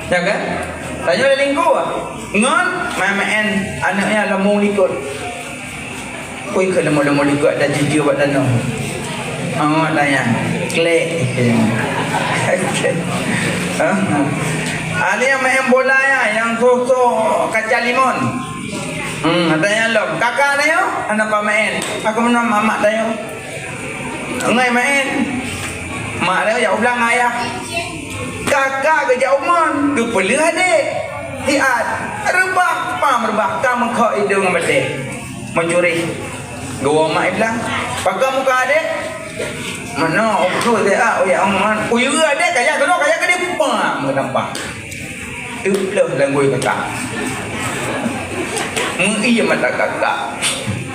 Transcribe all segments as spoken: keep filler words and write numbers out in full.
Ya kan? Tanyoe lalingku ngon maén-maén aneuk nyan lambông likot. Ui, keu lambông-lambông likot ada jijia bak tanoh. Oh, tanya. Klek. Ah, ada nyang maén bola ya, nyang soh-soh kaca limon. Hmm, ada nyang lom. Kakak tanyoe, hana pamaén. Aku meunan mamak tanyoe. Ngai maén. Mak tanyoe jak u blang ayah. Kakak geujak u mon, geupeuleueh adék. Siat. Reubah, pam reubah, ka meukhok idông ngon batèe. Meucureh. Geuwoe mak i blang. Pakon muka adék? Meunoe, ukeue teuak, uyak mon. Uyeue adék, kajak keunoe, kajak keudéh. Pam, meutampa. Teupleuh lam gui kakak. Meuié mata kakak.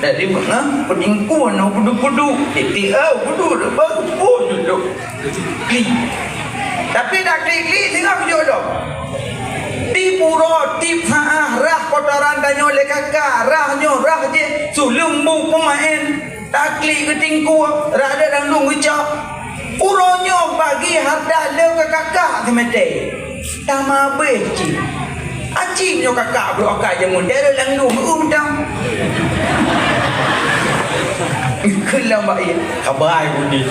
Jadi, ha, peudingkue na pudu-pudu. Titik, ah, pudu, baru pun duduk. Klik. Tapi dak klik-klik, singoh keujoe dong. Di pura, tiep saah, rhah kotoran tanyoe lé kakak, rhah nyoe, rhah jih, suleueng bu peumaén. Taklik geutingkue, rada dangdong geucok. Uroe nyoe pagi hareuta lé keu kakak seumeutée. Tamah abéh cit. Aci nyoe kakak brok akai jameun, dara dangdong meu'um dang. Keulam bak ie, kabai budi.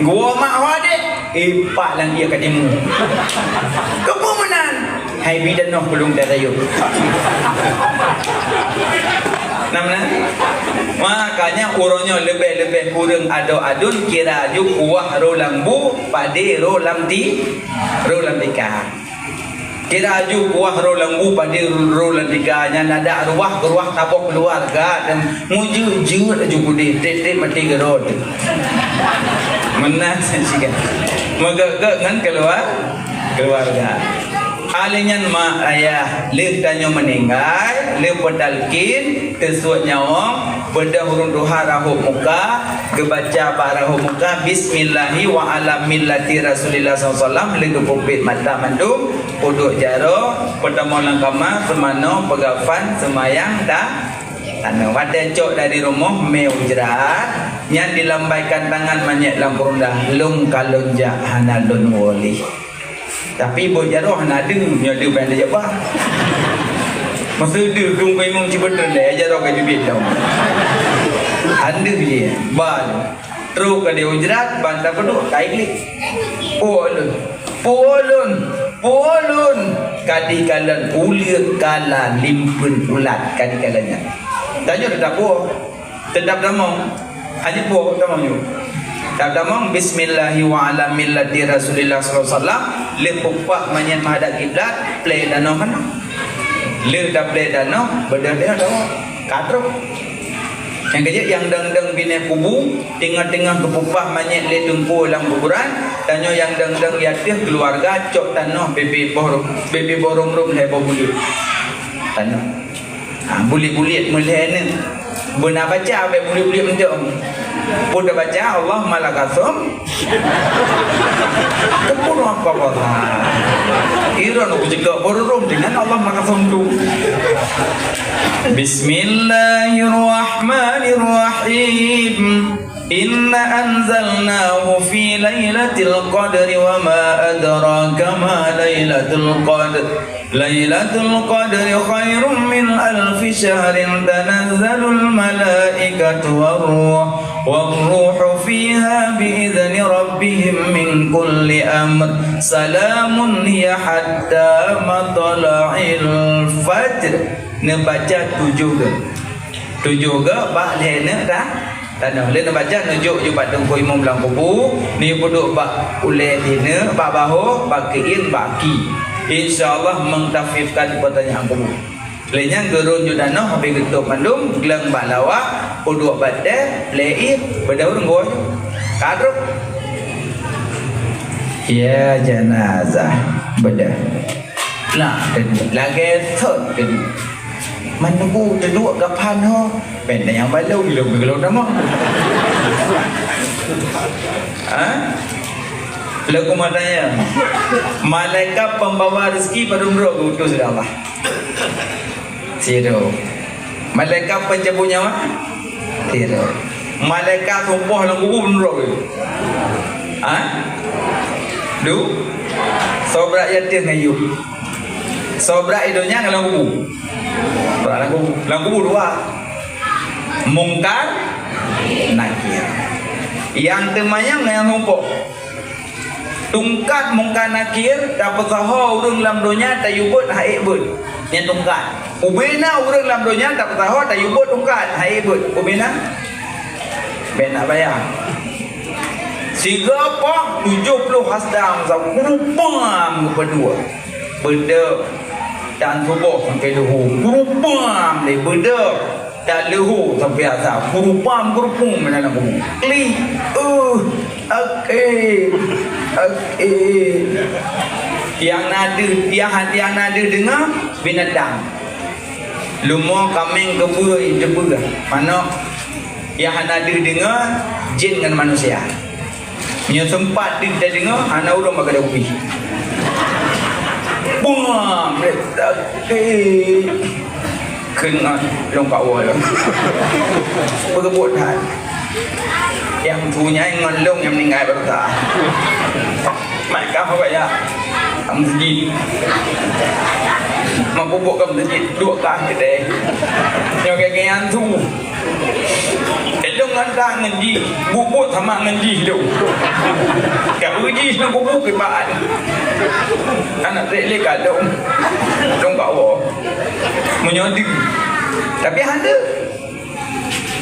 Gua mak ho adék, eh, pak lam ie ka timu. Keupeue meunan? Hai bidan noh gulong darayuek. Nah, meunan? Makanya uroe nyoe leubeh-leubeh kureueng adoe aduen, kira ju kuah roh lam bu, padé roh lam ti-, roh lam tika. Kira ju kuah roh lam bu, padé roh lam tika, nyan adak ruah, ruah taboh keuluwarga dan mujeuet-jeuet ju kudeh, trép-trép maté geurot. Meunan siga. Meugét-gét ngon keuluar-, keuluwarga. Alèh nyan mak ayah, lheueh tanyoe meuninggai, lheueh peutalkin, teusuet nyawöng, beudôh ureueng tuha rahot muka, geubaca bak rahot muka, "Bismillahi wa ala millati Rasulillah sallallahu alaihi wasallam," lheueh geupeubit mata mandum, peuduek jaroe, peutamong lam kama, seumanoe, peugafan, seumayang, ta-, tanoh. Watèe cok dari rumoh, mé u jrat, nyan dilambaikan tangan manyét lam peurundah, lôn ka lôn jak, hana lôn woe lé. Tapi buet jaroe hana deuh, nyoe deuh ban lé jak ba. Masa deuh keu muka imum cibeuteun deh, jaroe ka jubit dong. Andeuh je, ba lé. Trok ka di u jrat, ban tapeuduek, ka iklik. Puwoe lôn, puwoe lôn, puwoe lôn. Ka di kalon uleue kala limpeuen ulat, ka di kalon nyan. Tanyoe teutap puwoe. Teutap tamong. Hana puwoe tamong nyoe. Teutap tamong, "Bismillahi wa ala millati Rasulillah sallallahu alaihi wasallam." Lheueh peupah manyét meuhadap kiblat, plè tanoh meunoe. Lheueh taplè tanoh, beudôh tanoh. Ka trok. Nyang keujeuet nyang dong-dong binéh kubu, teungoh-teungoh geupeupah manyét lé teungku lam kuburan, tanyoe nyang dong-dong di ateueh keuluwarga cok tanoh bebe boh, bebe boh rôm-rôm lhèe boh buleuen. Tanoh. Ha, buleuen-buleuen meulhèe neuk. Beuna baca, bèk buleuen-buleuen mantong. Peue tabaca, "Allahumma lakasum." Keupeue apa basa? Iron aku cekak boh rôm dengan Allahumma lakasum tu. Bismillahirrahmanirrahim. Inna anzalnahu fi lailatul qadri wa ma adraka ma lailatul qadr. Lailatul qadri khairum min alfi syahrin, tanazzalul malaikatu war ruh, war ruhu fiha bi idzni rabbihim min kulli amr, salamun hiya hatta matla'il fajr. Neubaca tujoh geuh. Tujoh geuh bak lhèe neuk ta-, tanoh. Lheueh neubaca, neujok ju bak teungku imum lam kubu, neupeuduek bak ulèe tineuk, bak bahô, bak keuieng, bak aki. Insya Allah mengkhafifkan peutanyaan kubu. Lheueh nyan geurôn ju tanoh, habéh geutôb mandum, gleueng bak lawak, peuduek batèe, plè ié, beudôh ureueng goe. Ka trok. Ya janazah, beudôh. Nah, lagèe thon teuduek. Meununggu teuduek gapan ho, bèk na nyang balong lom geulong tamong. Ha? Lagu matanya. Malaikat pembawa rezeki padum droe geuutus lé Allah? Sidroe. Malaikat pencabut nyawa? Sidroe. Malaikat sumpah lam kubu padum droe? Ha? Du? Soe brat i ateueh ngon yup? Soe brat i donya ngon lam kubu? Brat lam kubu. Lam kubu dua. Mungkar, Nakir. Nyang teumanyong ngon nyang tumpôk. Tungkat Mungkar Nakir tapeusaho ureuëng lam donya tayue beuet han ék beuet. Nyan tungkat. Ubena ureuëng lam donya tapeusaho tayue beuet tungkat han ék beuet. Ubena? Bèk na bayang. Sigoe poh tujoh ploh hasda meusaboh, kurupam geupeudua. Beudôk dan suboh sampoe luho, kurupam lé beudôk dan luho sampoe asa, kurupam kurupum meunan lam kubu. Klik, uh, oke, oke. Nyang na deuh, nyang, nyang na deuh deungoe binatang. Leumo, kaméng, keubeue, teubeue, manok. Nyang hana deuh deungoe, jén ngon manusia. Meunyoe seumpat deuh tadeungoe, hana ureuëng bak gadôh ubé. Bunga, meuletak, eh, kheun ngon lôn kawoe lôn. Peugeubot that. Nyang tunyai ngon lôn nyang meuninggai baroesa. Mat kah bak ya? Ka meuseujid. Mak bubuk ka meuseujid, duek kah keudeh. Nyoe gaya-gaya hantu. Eh, lôn ngon that ngon jih, bubuk sama ngon jih lôn. Ka uji lôn bubuk kiban. Aneuk trek lé ka lôn. Lôn ka woe. Meunyoe deuh. Tapi hana.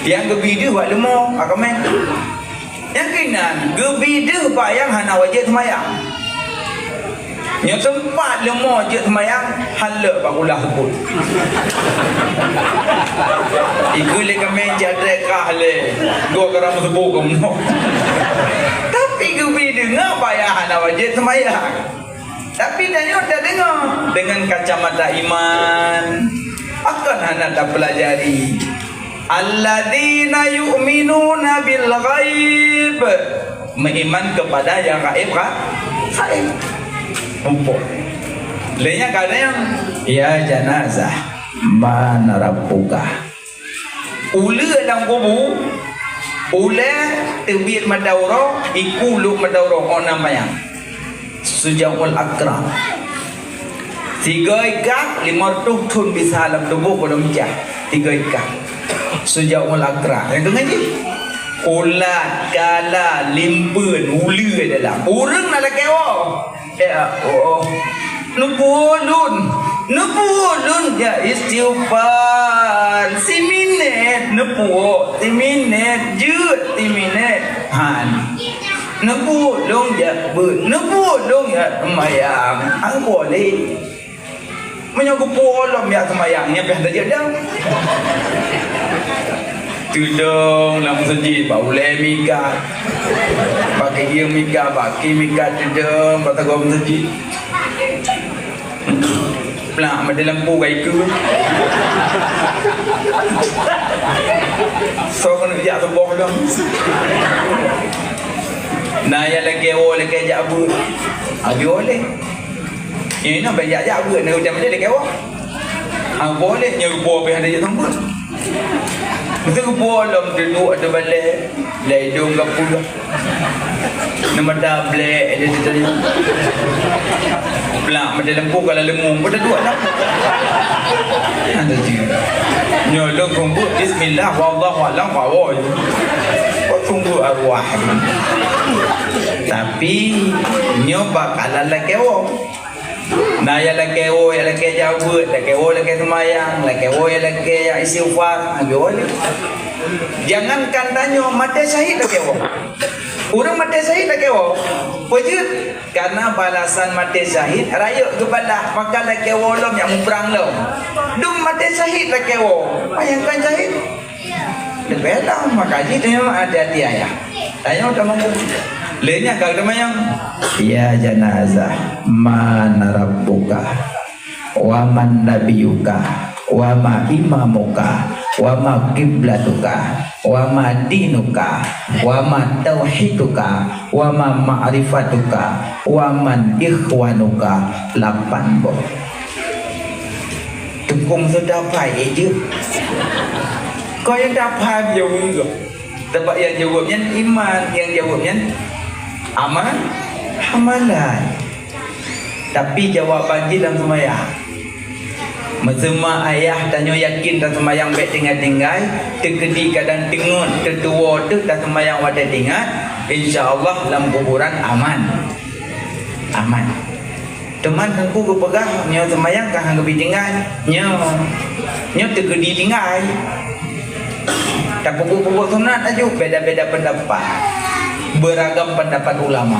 Nyang geubi deuh bak leumo, bak kaméng. Nyang keunan, geubi deuh bak nyang hana wajéb seumayang. Nyoe teumpat leumo jeuet seumayang, han leuek bak kulah seupôt. Ikeu lé kaméng jak trek kah lé, goe kara meuseupôt keunoe. Tapi geubi deungoe bak nyang hana wajéb seumayang. Tapi tanyoe tadeungoe deungon kacamata iman, pakon hana tapeulajari. Alladzina yu'minuna bil ghaib, meuiman keupada nyang gaéb, ga-, gaéb. Muphom. Lé nyan ka lheueh, "Ya janazah, man rabbuka?" Uleue lam kubu, ulée teubiet mata uroe, iku lhok mata uroe, 'oh na manyang. Sujaul Akra. Sigoe ikat, limong reutôh thon bisa lam tuboh gohlom cah. Sigoe ikat. Sujaul Akra. Nyang deungon jih. Ulat, kala, limpeuen, uleue dalam. Ureueng na lakée woe. Ya Allah. Neupeue lôn. Neupeue lôn ya istighfar. Siminét neupeue, siminét jeuet, siminét. Han. Neubulông jak beuet, neubulông jak seumayang, angkoh lé. Meunyoe geupeu lom jak seumayang, nyan pih hana jeuet dong. Teudong lam meuseujid, bak ulée mikat. Bak keuieng mikat, bak keuieng mikat, teudong bak sagoe meuseujid. Plak, meuteumpu ka ikeue. Soe keuneuk jak tuboh lom. Na nyang lakée woe lakée jak beuet. Abi woe lé. Nyang inong bèk jak-jak beuet, na udah meunan lakée woe. Hang boleh nyoe boh pih ada jak tuboh. Meuteumpu lom teuduek ateueh balée, lé idong ka peugah. Neumata blek, eh, dia tadi. Plak, mata lempu kalau lengung, pada dua dah. Ada dia. Nyoe lôn kumpul bismillah, wallahu a'lam, bawa je. Kok tunggu arwah ni. Tapi, nyoe bakalan lakée woe. Na nyang lakée woe, nyang lakée jak beuet, lakée woe lakée seumayang, lakée woe nyang lakée jak istighfar, lagée woe lé. Jangankan tanyoe, maté syahid lakée woe. Ureueng maté syahid lakée woe. Peue jeuet? Karena balasan maté syahid rayeuk geubalah, maka lakée woe lom nyang muprang lom. Dum maté syahid lakée woe. Bayangkan syahid. Leubeh lom, maka jih tanyoe hati-hati ayah. Tanyoe tamong. Lé nyan ka teumanyong. Ya janazah, man rabbuka? Wa man nabiyuka? Wa ma imamuka? Wa ma kiblatuka? Wa ma dinuka? Wa ma tauhiduka? Wa ma ma'rifatuka? Wa man ikhwanuka? Lapan boh. Tukong sudah pai, eh, jeuet. Kau nyang dapat jaweueb. Sebab nyang jaweueb nyan iman, nyang jaweueb nyan amal, amalan. Tapi jawaban jih lam seumayang. Meuseuma ayah tanyoe yakin taseumayang bék tinggai-tinggai, teukeudi kadang teungeut, teutuwoe teuh taseumayang watée tingat, insya Allah lam kuburan aman. Aman. Teuma Teungku geupeugah nyoe seumayang ka han geubri tinggai. Nyoe, nyoe teukeudi tinggai. Tapeubuet-peubuet sunat laju, beda-beda pendapat. Beragam pendapat ulama.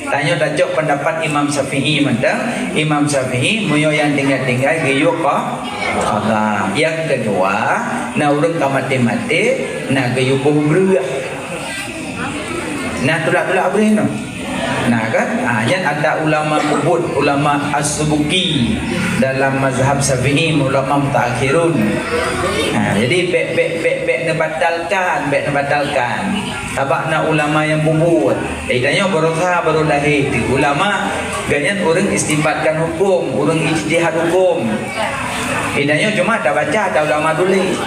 Tanyoe tacok pendapat Imam Syafi'i mantong. Imam Syafi'i, meunyoe nyang tinggai-tinggai geuyue qa-, qadha. Nyang keudua, na ureuëng ka maté-maté, na geuyue boh breueh. Na tulak-tulak breueh nyoe. Nah kan? Ah, nyan ada ulama peubuet, ulama As-Subuki dalam mazhab Syafi'i, ulama mutaakhirun. Nah, jadi bék, bék, bék, bék neubatalkan, bék neubatalkan. Sabab na ulama nyang peubuet. Eh, tanyoe baroesa baru lahé teuh. Ulama, gobnyan ureuëng istinbatkan huköm, ureuëng ijtihad huköm. Eh, tanyoe cuma tabaca ata ulama tuléh.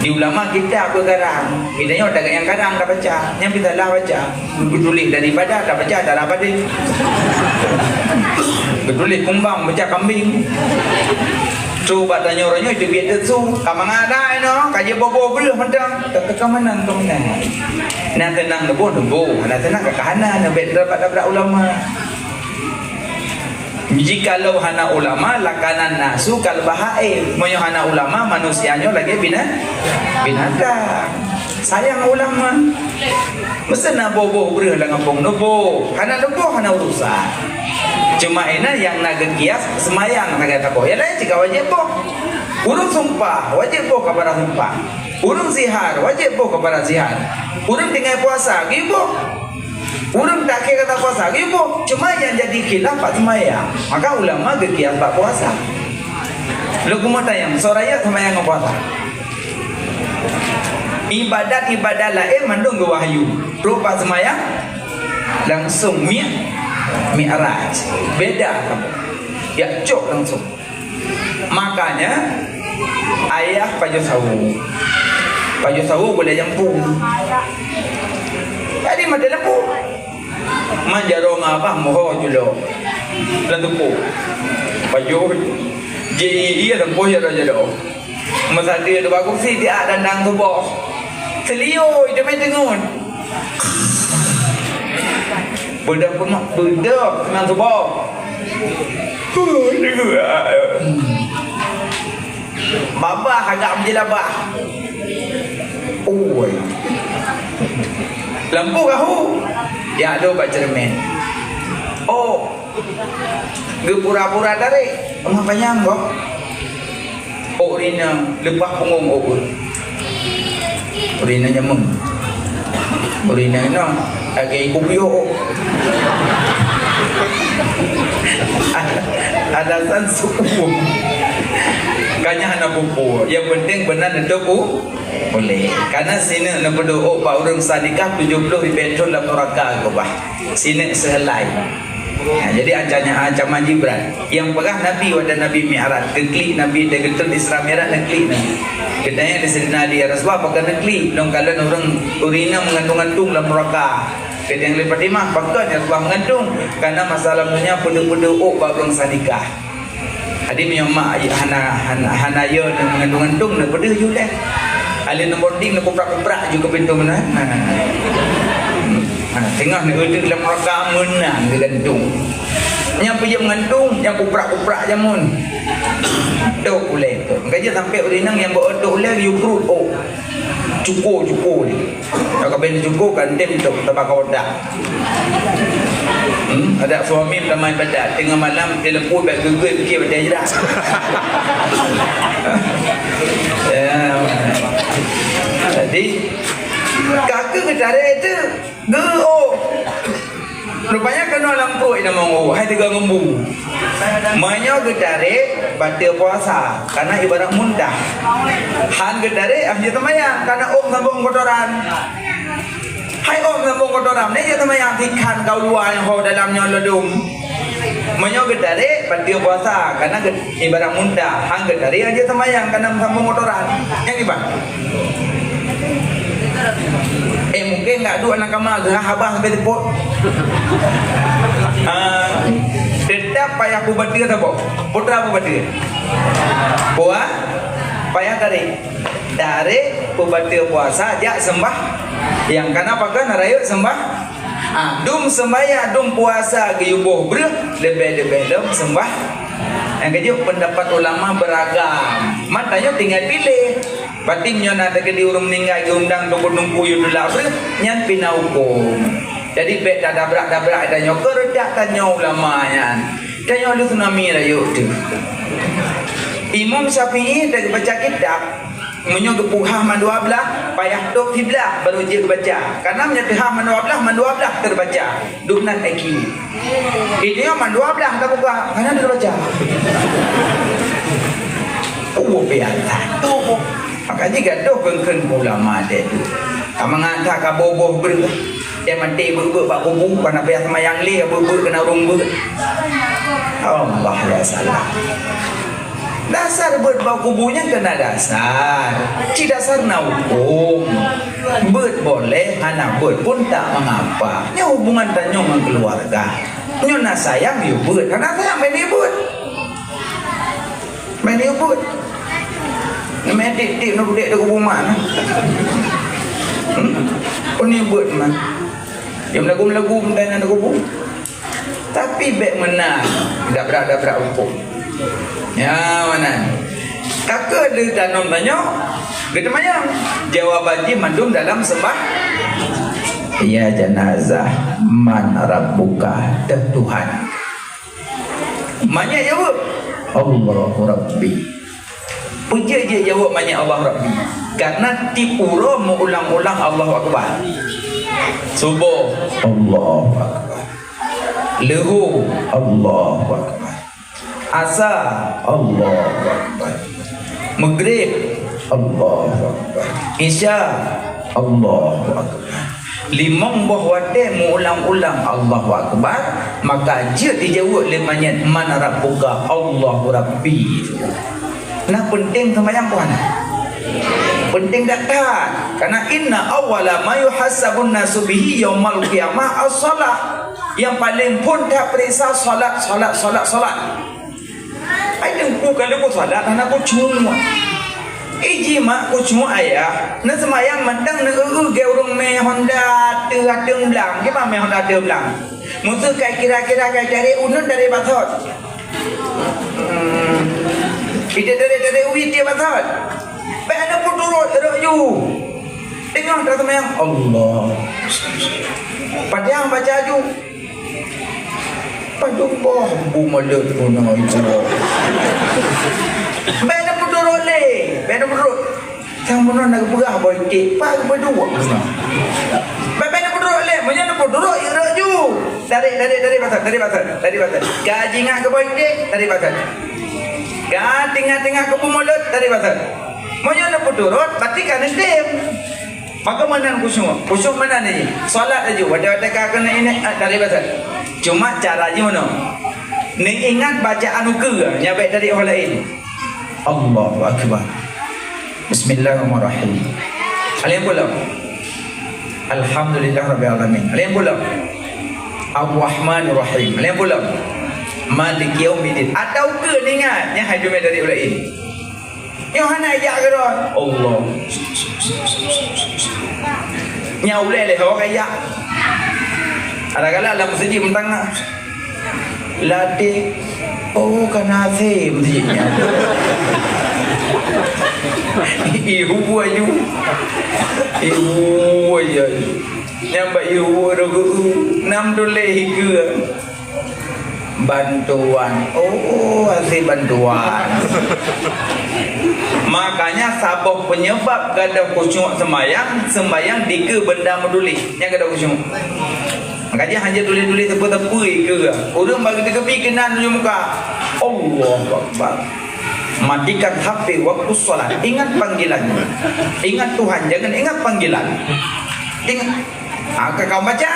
Di ulama kitab geukarang. Eh, tanyoe ata nyang karang tabaca. Nyang pih salah baca. Geutuléh daripada, tabaca darah padé. Geutuléh kumbang, baca kambing. Su bak tanyoe-tanyoe teubiet teuh su. Ka mangat dah inoe, ka jiboh-boh breueh mantong. Ka, ka, ka meunan, ka meunan. Na teunang neuboh, neuboh. Na teunang ka, ka hana, neubet tabrak-tabrak ulama. Jikalau hana ulama, lakana nasu kal bahaim. Meunyoe hana ulama, manusia nyoe lagée bina-, binatang. Sayang ulama. Meusti na boh-boh breueh lam gampông neuboh. Hana neuboh, hana urusan. Cuma inan nyang na geukias seumayang sagai taboh. Nyang laén cit ka wajéb boh. Ureuëng sumpah, wajéb boh kafara sumpah. Ureuëng zihar, wajéb boh kafara zihar. Ureuëng tinggai puasa, geuboh. Ureuëng takhé kata puasa, geuboh. Cuma nyang jadi khilaf bak seumayang. Maka ulama geukias bak puasa. Lôn keumeung tanyong, soe rayeuk seumayang ngon puasa? Ibadat-ibadat laén mandum geuwahyu. Rot bak seumayang langsung mi-, mi'raj. Beda kamoe. Jak cok langsung. Makanya ayah pajoh sawo. Pajoh sawo boleh jampu. Jadi maté lampu. Man jaroe ngon abah moho julok. Lam teupok. Pajoh. Ji iya lampu ya raja doh. Meusadeue dua kursi tiak dandang tuboh. Seliôi teumé teungeut. Beudôh peunoh, beudôh teunang tuboh. Huh, deungoe. Babah agak meujilabah. Ui. Lampu kahu. Ya, adoh bak cermin. Oh. Geupura-pura tarék. Rumah panyang kok. Ôk rineueng leupah punggong ôk. Rineueng jameun. Rineueng inoe lagée iku piôh ôk. Alasan suku. Kanya hana pupu. Yang penting beuna neutôp u-, ulée. Karena sineuk neupeuduek ôk bak ureuëng sa nikah tujoh ploh ribée thon lam nuraka keubah. Sineuk seuhelai. Ha, jadi ancaman, ancaman jih brat. Nyang peugah Nabi watée Nabi Mi'raj, geuklik Nabi, teugeutôn Isra Mi'raj, neuklik Nabi. Geutanyong lé Saidina Ali, "Ya Rasulullah, pakon neuklik? Lôn kalon ureuëng, ureuëng inong meugantung-gantung lam nuraka." Geutanyong lé Fatimah, "Pakon ya Rasulullah meugantung?" "Karena masa lam donya peuduek-peuduek ôk bak ureuëng sa nikah." Jadi meunyoe mak hana, hana, hana yo meugantung-gantung, neupeudeuh ju lé. Alé nomor ding neukuprak-kuprak ju keu pintoe meunan. Ha. Ha, teungoh neueudeuk lam raka meunan geugantung. Nyang peujeuet meugantung, nyang kuprak-kuprak jameun. Tôp ulée, tôp. Maka jeuet sampai ureuëng inong nyang beu tôp ulée geuyue pruet ôk. Cuko-cuko ni. Nyang ka ben cuko kan tem tôp tabaka odak. Hmm, ada suami tamai badat, tengah malam telepon bak geugui pikir badan jera. Ya. Jadi, kaki geutarek itu, geu-, oh. Rupanya kena lam perut nama oh, hai tiga ngembu. Meunyoe geutarek, batal puasa, karena ibarat muntah. Han geutarek, ah, dia temayang, karena oh sambung kotoran. Hai ôn sambung kotoran, nyan jeuet seumayang, sikhan ka uluwa nyang ho dalam nyoe ladôm. Meunyoe geutarek, bateue puasa, kana geu-, ibarat muntah, han geutarek jeuet seumayang, kana meusambung kotoran. Nyang kiban? Eh, mungken nggak duek lam kama, geuhah abah sampai teupot. Ah, tetap Payah peubateue saboh. Putra peubateue. Puah, payah tarék. Tarék peubateue puasa jak seumbah. Nyang kana pakon rayeuk seumbah. Ah, dum seumbahyang, dum puasa geuyue boh breuh, leubeh-leubeh lom seumbah. Nyang keujeuet, pendapat ulama beragam. Man tanyoe tinggai piléh. Berarti meunyoe na teukeudi ureuëng meuninggai geuundang teungku-teungku yue tulak breuh, nyan pih na hukôm. Jadi bék tadabrak-dabrak tanyoe, keuredak tanyoe ulama nyan. Tanyoe lheueh tsunami rayeuk teuh. Imam Syafi'i dak geubaca kitab, meunyoe geupeue hah mandua blaih, payah tôb siblaih baru jeuet geubaca. Karena meunyoe teuhah mandua blaih, mandua blaih teubaca. Duh nan I Q. Itu nyoe mandua blaih tabuka, hana teubaca. Oh, biasa. Tuh. Maka jih gadoh kheun-kheun ulama deh tu. Ka mangat that ka boh-boh breuh. Dia maté beuet-beuet bak kubu, kana payah seumayang lé, beuet-beuet keunan ureuëng beuet. Allah ya salah. Dasar beuet bak kubu nyan keunan dasar. Cit dasar na hukôm. Beuet boleh, hana beuet pun tak mengapa. Nyoe hubungan tanyoe ngon keuluwarga. Nyoe na sayang, yue beuet. Hana sayang, bék yue beuet. Bék yue beuet. Nyoe meudik-dik, nyoe meudik di kubu mak na. Hmm? Peue yue beuet man. Nyoe meulagu-meulagu meunan di kubu. Tapi bék meunan, dabrak-dabrak hukôm. Ya, meunan. Ka keuh lheueh tanom tanyoe, geuteumayang. Jawaban jih mandum dalam seumbah. Ya janazah, man rabbuka? Teuh Tuhan. Manyét jaweueb, Allahu Rabbi. Peue jeuet jeuet jaweueb manyét Allah Rabbi? Karena tiep uroe meu-ulang-ulang Allahu Akbar. Suboh, Allahu Akbar. Leuhô, Allahu Akbar. Asa, Allahu Akbar. Maghrib, Allahu Akbar. Isya, Allahu Akbar. Limong boh watée meu-ulang-ulang Allahu Akbar, maka jeuet jijaweueb lé manyét, "Man Rabbuka?" "Allahu Rabbi." Nah, peunteng seumayang peue hana? Peunteng that-that. Karena inna awwala ma yuhasabun nasu bihi yaumal qiyamah as-shalah. Nyang paleng phon tapeuriksa salat, salat, salat, salat. Ai teungku, ka lheueh salat hana khusyuk. Iji mak khusyuk ayah, neuseumayang mantong neu-eu-eu geu ureuëng mé honda ateueh, ateueh blang. Kiban mé honda ateueh blang? Meuseu kai kira-kira kai tarék uneun tarék basot. Hmm. Ide tarék-tarék uwi tieb basot. Bék hana peuturot rot ju. Teungoh taseumayang, Allah. Padahai baca ju. Padum boh bu mulut bunoe itu. Bék na peuturot lé, bék na peuturot. Sang bunoe na geupeugah boh iték, pat geupeudua bunoe. Bék, bék na peuturot lé, meunyoe na peuturot, irot ju. Tarék, tarék, tarék basot, tarék basot, tarék basot. Ka jingat keu boh iték, tarék basot. Ka tingat-tingat keu bu mulut, tarék basot. Meunyoe na peuturot, berarti ka neutem. Maka meunan khusyuk. Khusyuk meunan jih. Salat laju. Watée-watée ka keuneuk ingat, ah, tarék basot. Cuma cara jih meunoe. Neuingat bacaan ukeue, nyan bék dari orang lain. Allahu Akbar. Bismillahirrahmanirrahim. Alhamdulillah. Alhamdulillah Rabbil Alamin. Alhamdulillah. Ar-Rahmanir Rahim. Alhamdulillah. Maliki Yaumiddin. Atau ukeue neuingat, nyan hai jumé dari orang lain. Nyoe hana jak keudroe. Allah. Nyan ulée lé ho ka jak. Kadang-kadang lam meuseujid meutanggah. Latih. Oh, ka na asé meuseujid nyan. Ihu aju. Ihu aju. Nyan bak ihu roh geu. Nam tuléh ikeue. Bantuan. Oh, asé bantuan. Makanya saboh penyebab gadôh khusyuk seumayang, seumayang dikeue benda meutuléh. Nyang gadôh khusyuk. Makanya hana tuléh-tuléh teupeu-teupeu ikeue. Ureuëng bagi teukeubie keunan ujoe muka. Allahu Akbar. Matikan H P waktu salat. Ingat panggilannya. Ingat Tuhan, jangan ingat panggilan. Ingat. Ha, ka kamu baca.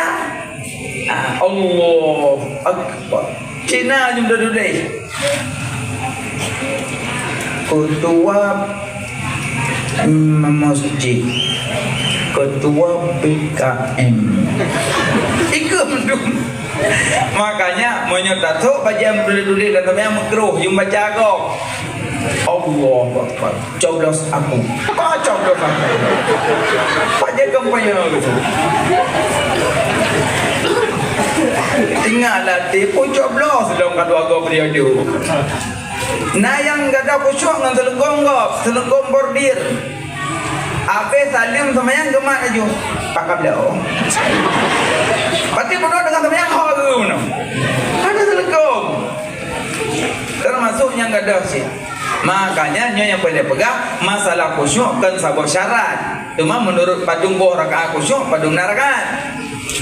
Ah, Allahu Akbar. Cina jeuem duduk deh. Ketua, mm, masjid. Ketua B K M. Ikut mendung. Makanya Meunyoe tasok bajée meutuléh-tuléh lam teumanyong meukroh, yum baca gob. Allahu Akbar. Coblos aku. Apa coblos aku? Bajée kampanye gitu. Ingat lah, tipu coblos dalam kadu agam periode. Nah, nyang gadôh khusyuk ngon seuleukom gob, seuleukom bordir. Abéh saleuem seumayang geumat laju. Pakabla. Pasti bunoe deungon seumayang ho geuh bunoe. Hana seuleukom. Teumasok nyang gadôh cit. Makanya nyoe nyang peureulée peugah, masalah khusyuk kon saboh syarat. Teuma meunurot padum boh rakaat khusyuk, padum na rakaat.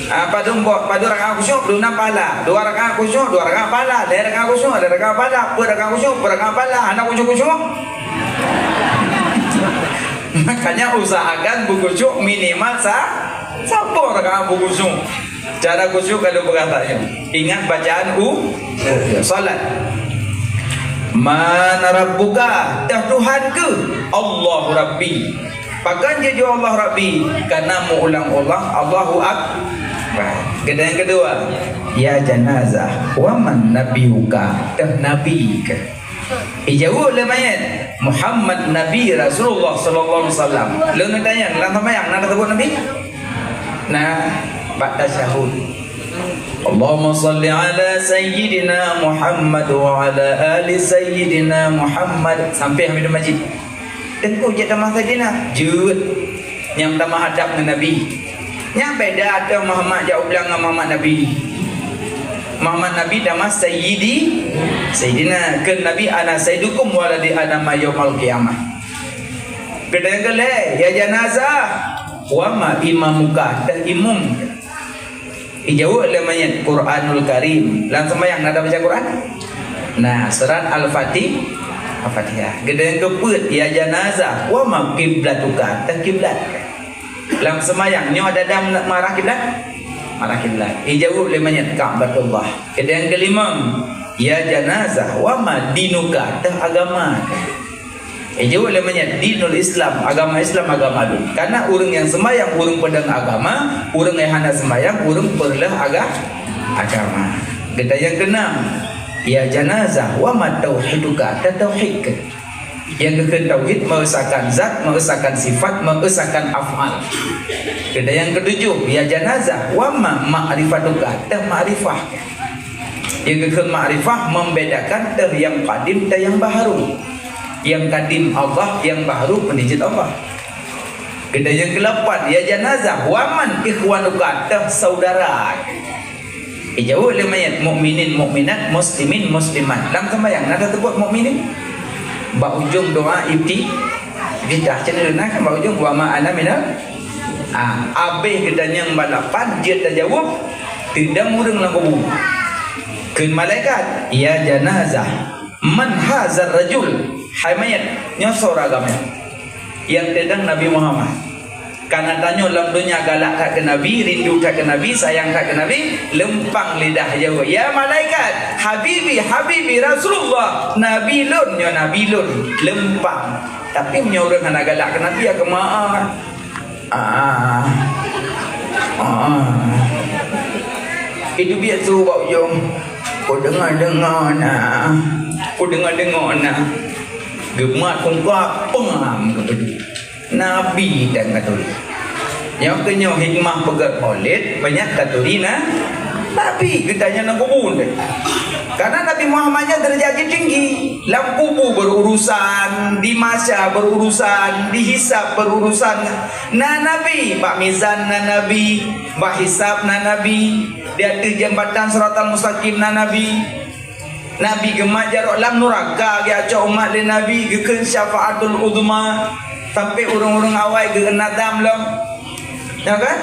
Ah, padum boh, padum rakaat khusyuk, padum na pahala. Dua rakaat khusyuk, dua rakaat pahala. Lhée rakaat khusyuk, lhée rakaat pahala. Peuet rakaat khusyuk, peuet rakaat pahala. Hana khusyuk-khusyuk. Makanya usahakan beukhusyuk minimal sa-, saboh rakaat beukhusyuk. Cara khusyuk ka lôn peugah tanyoe. Ingat bacaan u-, salat. Man rabbuka, teuh Tuhan keuh? Allahu Rabbi. Pakon jeuet jaweueb Allah Rabbi? Karena meuulang-ulang Allahu Akbar. Keudeh nyang keudua, ya janazah, wa man nabiyuka, teuh nabi keuh? Ijaweueb lé mayét, Muhammad Nabi Rasulullah sallallahu alaihi wasallam. Lôn neutanyong, lam seumayang na tasebut Nabi? Na, bak tasyahud. Allahumma shalli ala sayyidina Muhammad wa ala ali sayyidina Muhammad. Sampai Hamidul Majid. Teungku jeuet tamah Saidina? Jeuet. Nyang tamah adab ngon Nabi. Nyang beda ateueh Muhammad jak ublang ngon Muhammad Nabi. Muhammad Nabi tamah Sayyidi, Sayyidina. Kheun Nabi, "Ana sayyidukum waladhi Adama yaumal qiyamah." Keudeh nyang keulhée, ya janazah, wa ma imamuka, teuh imum. Ijaweueb lé mayét, Quranul Karim. Lam seumayang na tabaca Quran? Nah, surat Al-Fatih-, Al-Fatihah. Keudeh nyang keupeuet, ya janazah, wa ma kiblatuka, teuh kiblat. Lam seumayang, nyoe ada dam meuarah kiblat? Meuarah kiblat. Ijaweueb lé mayét, Ka'batullah. Keudeh nyang keulimong, ya janazah, wa ma dinuka, teuh agama. Ijaweueb lé mayét, dinul Islam, agama Islam, agama lôn. Karena ureuëng nyang seumayang, ureuëng peudong agama, ureuëng nyang hana seumayang, ureuëng peureuloh aga-, agama. Keudeh nyang keunam, ya janazah, wa ma tauhiduka, teuh tauhid keuh? Nyang geukheun tauhid, meuesakan zat, meuesakan sifat, meuesakan af'al. Keudeh nyang keutujoh, ya janazah, wa ma ma'rifatuka, teuh makrifah. Nyang geukheun makrifah, membedakan teuh nyang kadim, teuh nyang baharu. Nyang kadim Allah, nyang baharu peuneujeuet Allah. Keudeh nyang keulapan, ya janazah, wa man ikhwanuka, teuh saudara. Ijaweueb lé mayét, mukminin, mukminat, muslimin, muslimat. Lam seumayang na tasebut mukminin? Bak ujong doa ifti-, iftitah. Cit na kan bak ujong, "Wa ma ana minal." Ah, abéh geutanyong bak lapan, jeuet tajaweueb, teudong ureuëng lam kubu. Kheun malaikat, "Ya janazah, man hazar rajul?" Hai mayét, nyoe soe ureuëng agam nyan? Nyang teudong Nabi Muhammad. Kana tanyoe lam donya galak that keu Nabi, rindu that keu Nabi, sayang that keu Nabi, leumpang lidah jaweueb, "Ya malaikat, habibi, habibi Rasulullah, Nabi lôn, nyoe Nabi lôn." Leumpang. Tapi meunyoe ureuëng hana galak keu Nabi, ya keumaa. Ah. Ah. Itu biasa bak ujong. Ku deungoe-deungoe na. Ku deungoe-deungoe na. Geumat kungka pengam keu Nabi dan katuri. Nyoe keuh nyoe hikmah peugét Maulid, banyak katuri na Nabi geutanyoe lam kubu teuh. Karena Nabi Muhammad nyan derajat jih tinggi. Lam kubu berurusan, di mahsyar berurusan, di hisab berurusan. Na Nabi, bak mizan na Nabi, bak hisab na Nabi, di ateueh jambatan Siratal Mustaqim na Nabi. Nabi geumat jaroe lam nuraka, geujak cok umat lé Nabi, geukheun syafaatul uzma, sampai ureuëng-ureuëng awai geukeuna dam lom. Ya kan?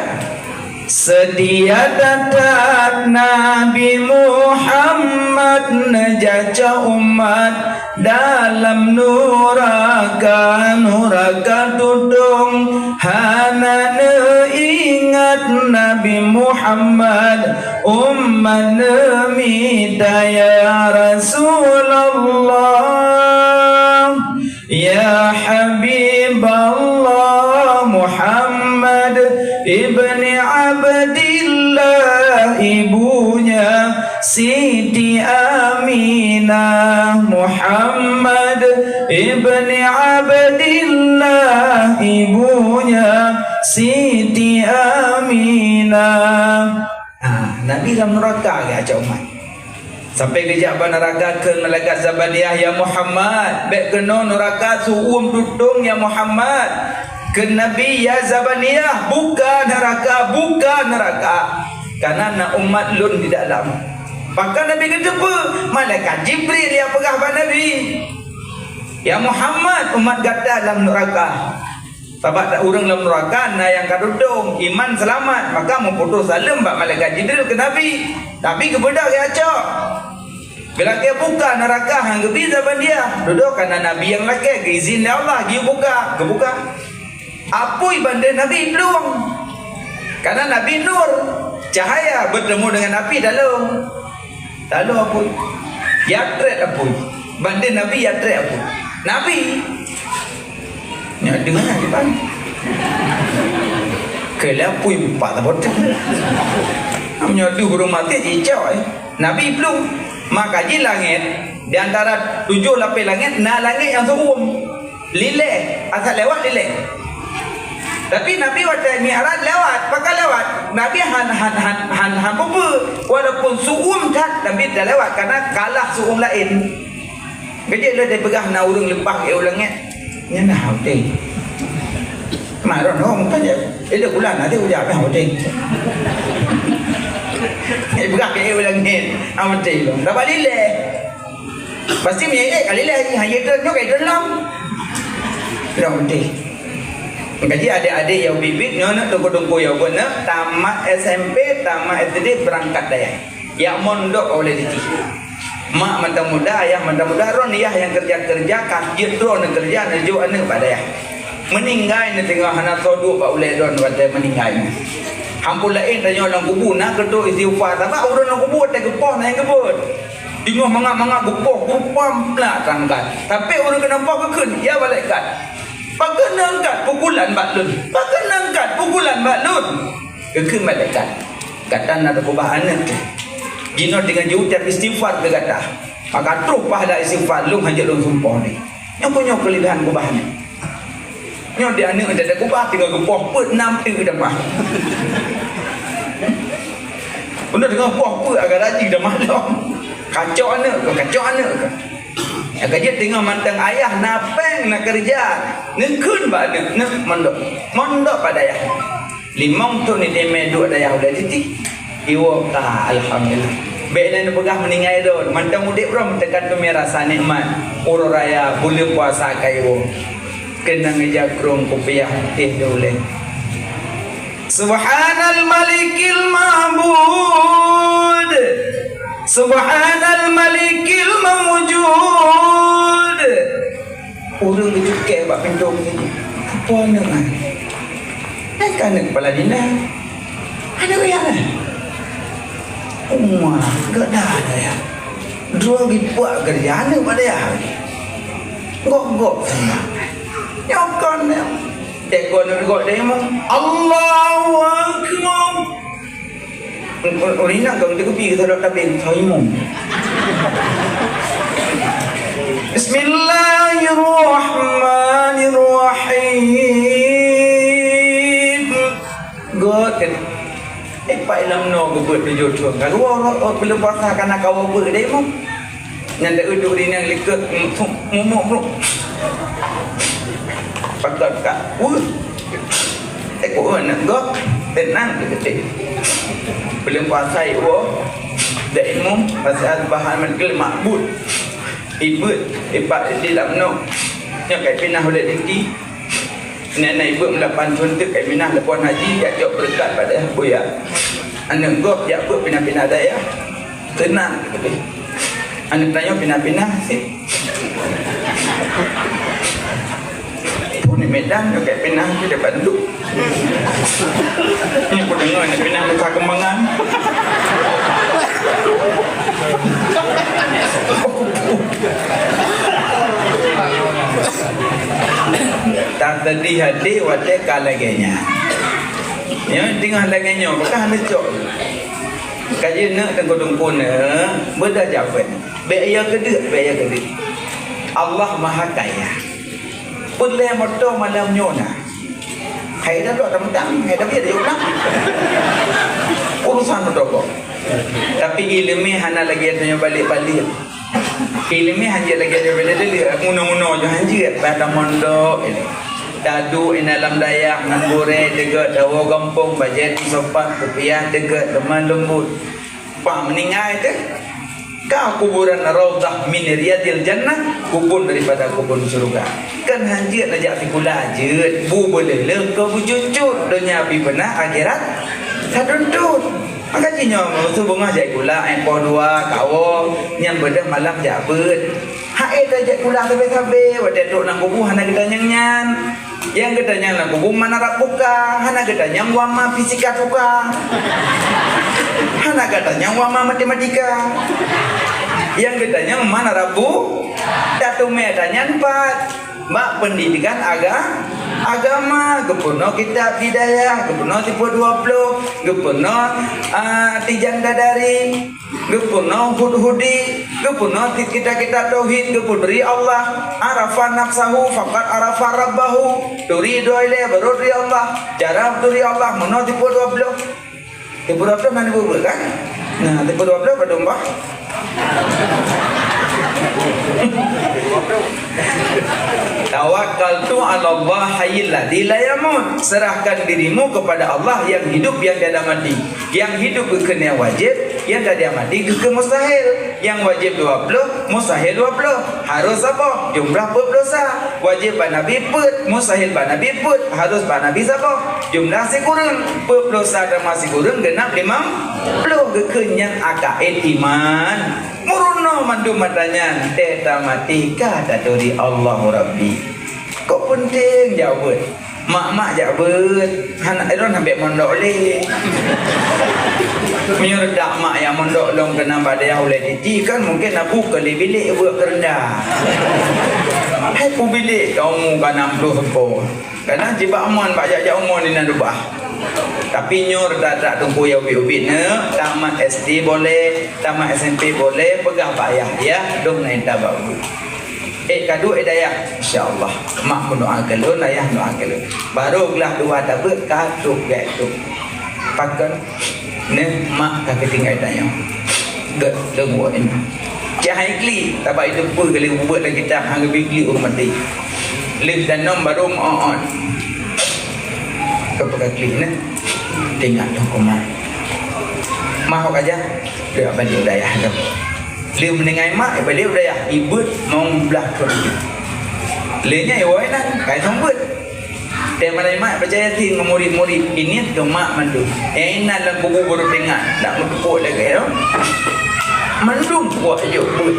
Seutia that-that Nabi Muhammad, neujak cok umat dalam nuraka, nuraka tutong. Hana neuingat Nabi Muhammad, umat neumita ya Rasulullah. Ya Habiballah Muhammad ibni Abdillah, ibunya Siti Aminah, Muhammad ibni Abdillah, ibunya Siti Aminah. Ha, Nabi lam nuraka geuh, acok umat. Sampai geujak bak nuraka, kheun malaikat Zabaniah, "Ya Muhammad, bèk keunoe nuraka, su-uem tutong, ya Muhammad." Kheun Nabi, "Ya Zabaniah, buka nuraka, buka nuraka. Karena na umat lôn di dalam." Pakon Nabi geuteupeue? Malaikat Jibril nyang peugah bak Nabi, "Ya Muhammad, umat gata lam nuraka." Sabab ureuëng lam nuraka na nyang ka tutong, iman seulamat, maka meuputôh saleuem bak malaikat Jibril keu Nabi. Nabi geubeudôh geuacok. Geulakèe buka nuraka, han geubi Zabaniah. Dudoe kana Nabi nyang lakèe, geuizin lé Allah, geubuka, geubuka. Apui bandeh Nabi plueng. Kana Nabi nur, cahaya, beutemu deungon api dalom. Lalu apui? Yatrek apui. Banding Nabi yatrek apui. Nabi. Nyoe deungon kiban. Keu lé apui empat tabot. Nyoe deuh ureuëng maté jicok, eh. Nabi plueng. Maka jih langét, di antara tujoh lapéh langét, na langét nyang seuuem. Lilée, asai lewat lilée. Tapi Nabi watée Mi'raj lewat, pakon lewat? Nabi han, han, han, han, han peue-peue. Walaupun seuuem that, Nabi teulewat, karena kalah seuuem laén. Keujeuet lé teupeugah na ureuëng leupah geuék u langét. Nyan na udeb. Maro nong kan ya. Ilée bulan nanti ujar meh udeb. Ipeugah geuék u langét. Amat udeb. Tabak lilée. Pasti meunyoe ék ka lilée, hana jitreun nyoe ka jitreun lom. Lom deh. Maka jih adék-adék nyang ubit-ubit nyoe, nyoe teungku-teungku nyang ubit nyoe, tamat S M P, tamat S D, beurangkat dayah. Jak mondok bak ulée siti. Mak mantong muda, ayah mantong muda, droeneuh yah nyang keureuja-keureuja, ka jeuet droeneuh keureuja, neujok aneuëk bak dayah. Meuninggai neuh teungoh hana soe duek bak ulée droeneuh watée meuninggai nyoe. Amphon laén tanyoe lam kubu na keutok istighfar, sabab ureuëng lam kubu watée geupoh na nyang geubeuet. Teungoh mangat-mangat geupoh, geupoh plak tangkat. Tapi ureuëng keunan poh geukheun, "Ya malaikat, pakon neuangkat pukulan bak lôn? Pakon neuangkat pukulan bak lôn?" Geukheun malaikat, "Gata na takeubah aneuëk teuh. Jinoe teungoh jiucab istighfar keu gata. Maka troh pahala istighfar lôn hana lôn sumpah lé." Nyoe keuh nyoe keuleubaihan keubah aneuëk. Nyoe di aneuëk teuh geuba teungoh geupoh peuet nam teuk teuma. Udah teungoh poh peuet agak rajin teuma lom. Kacok aneuëk kah, kacok aneuëk kah. Nyang ka jeuet teungoh mantong ayah na péng na keureuja. Neukheun bak aneuëk, "Neuk mondok. Mondok bak dayah." Limong thon idéh mé duek dayah ulée siti. Iwoe ka, alhamdulillah. Bék lé neupeugah meuninggai droe, mantong udeb droe meuteukatu mé rasa nikmat. Uroe raya, buleuen puasa ka iwoe. Keunong ija krong kupiah éh dulée. Subhanal Malikil Ma'bud. Subhanal Malikil Maujud. Ureuëng geucukée bak pintoe geuh, "Peue aneuëk nyan?" "Nyan ka aneuëk kepala dinas." "Aneuëk nyang na?" "Uma, geuh na dayah. Droe geupuak keureuja aneuëk bak dayah." "Gok-gok sama." "Nyoe kon nyoe." Teuk kon gok dayah mah. Allahu Akbar. Ureuëng inong ka geuteupeue keu sidroe tabeng, soe imum. Bismillahirrahmanirrahim. Göt kan? Eh, pat lam noe geubeuet tujoh thon. Ka dua orang, oh, buleuen puasa ka na kawa beuet deh, imum. Nyan taeu duek rinang likot, mumuk-mumuk. Pakat ka. Weueh. Teukuk aneuk gob, teunang teukeudeh. Buleuen puasa iwoe, dek imum, pasal bahan meukel makbul. Ibeuet, ipat di lam noe. Nyoe kai pinah ulèe diki. Nenek ibeuet meulapan thon teuk kai pinah lapan haji, jak jok beureukat bak dayah buya. Aneuk gob jak beuet pinah-pinah dayah. Teunang teukeudeh. Aneuk tanyoe pinah-pinah sit. Pun di Medan nyoe kai pinah di depan duek. Nyoe peudeungoe aneuk pinah Nusa Keumbangan. Taseudih até watèe ka lagèe nyan. Nyoe teungoh lagèe nyoe, beukah aneuk cok. Ka jeuet neuk teungku-teungku neuk, beudôh jak beuet. Bék ya keudeuek, bék ya keudeuek. Allah Maha Kaya. Peureulée moto malam nyoe na. Hai dah dok teuntang, hai dah biar dia ulang. Urusan moto kok. Tapi ileumé hana lagée tanyoe balek-balek. Ileumé hanjeuet lagée nyoe beda deuleu, munoe-munoe nyoe hanjeuet, bah tamondok ilée. Taduek inan lam dayah ngon gurée teugot, dawa gampông, bajée tisopan, kupiah teugot, teuma leumbut. Bah meuninggai teuh. Ka kuburan raudhah min riyadil jannah, kubun daripada kubun syurga. Kan hanjeuet neujak sikula jeuet, bu beuleuleuh keu beucut-cut, donya pih peuna, akhirat ka tuntot. Maka jih nyoe, meuseu beungoh jak sikula, éh, poh dua, kawoe, nyan beudôh malam jak beuet. Hai tajak sikula sabe-sabe, watée trok lam kubu hana geutanyong nyan. Nyang geutanyong lam kubu man rabbuka, hana geutanyong wa ma fisikatuka. Hana geutanyong wa ma matematika. Nyang geutanyong man rabbu, tateumé tanyong pat. Bak peundidikan aga-, agama, geupeurunoe kitab Hidayah, geupeurunoe sifeut dua ploh, geupeurunoe, ah, Tijan Dadari, geupeurunoe Hudhudi, geupeurunoe kitab-kitab tauhid, geupeurunoe Allah, arafa nafsahu faqad arafa rabbahu, turi droe ilée barô turi Allah, cara turi Allah meunoe sifeut dua ploh. Sifeut dua ploh na neubeuet kan? Nah, sifeut dua ploh padum bah? Tawakkaltu 'alallah hayyil ladzi la yamut. Serahkan dirimu kepada Allah yang hidup, yang tiada mati. Yang hidup geukheun nyang wajéb, nyang tiada mati geukheun mustahil. Nyang wajéb dua ploh, mustahil dua ploh. Harôh saboh, jumlah peuet ploh sa. Wajéb bak Nabi peuet, mustahil bak Nabi peuet, harôh bak Nabi saboh. Jumlah sikureueng, peuet ploh sa tamah sikureueng geunap limong ploh, geukheun nyang akaén iman. Meurunoe mandum mata nyan, teuh tamaté ka taturi Allahu Rabbi. Kok peunteng jak beuet? Mak-mak jak beuet, hana, lôn hana bèk mondok lé. Meunyoe dak mak nyang mondok lôn keunan bak dayah ulèe titi kan mungken abu kali bilék beuet keureunda. Hai peubilék ka umu ka nam ploh sempô. Kadang jibak mon bak jak-jak umu di nan rubah. Tapi nyoe rata-rata teungku nyang ubit-ubit nyoe, tamat S D boleh, tamat S M P boleh, peugah bak ayah, "Yah, dong na intat bak ulôn." Eh, ka duek, eh, dayah. Insya Allah. Mak meudoa keu lôn, ayah meudoa keu lôn. Barô glah dua tabeuet, ka trok gèt trok. Pakon? Neh, mak ka geutinggai tanyoe. Gèt lôn buet nyoe. Cit hai klik, tabak itu peue kali buet lam kitab, hana geubri klik ureueng maté. Lheueh danum barô meu-ot. Ka peugah klik neh. Teuingat lôn keu mak. Mak, ho ka jak? Lheueh ban di dayah lôn. Lheueh meuninggai mak, ibalek u dayah, ibeuet mong blaih thon. Lheueh nyan iwoe nan, kai thon beuet. Teuh meuninggai mak, baca Yasin ngon murit-murit, iniet keu mak mandum. Nyang inan lam kubu baru teuingat, dak meuteupok lagèe nyoe. Mandum puak jok beuet.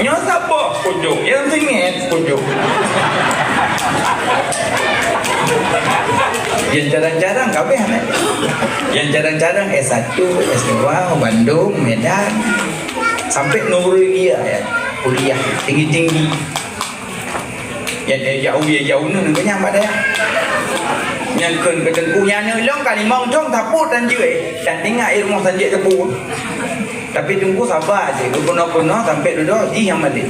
Nyoe saboh kujok, nyang singet kujok. Nyang jarang-jarang kabeh, eh. Nyang jarang-jarang S satu, S dua, Bandung, Medan. Sampai Nurul dia, ya. Kuliah tinggi-tinggi. Ya, ya, jauh, ya, jauh ni, ni kenyang pada. Nyang kheun keu teungku, nyan ni lôn ka limong thon sapu tan jeuet, eh. Dan tinggai i rumoh tan jeuet sapu. Tapi teungku sabar je, geupeunah-peunah sampai dudoe jih nyang malém.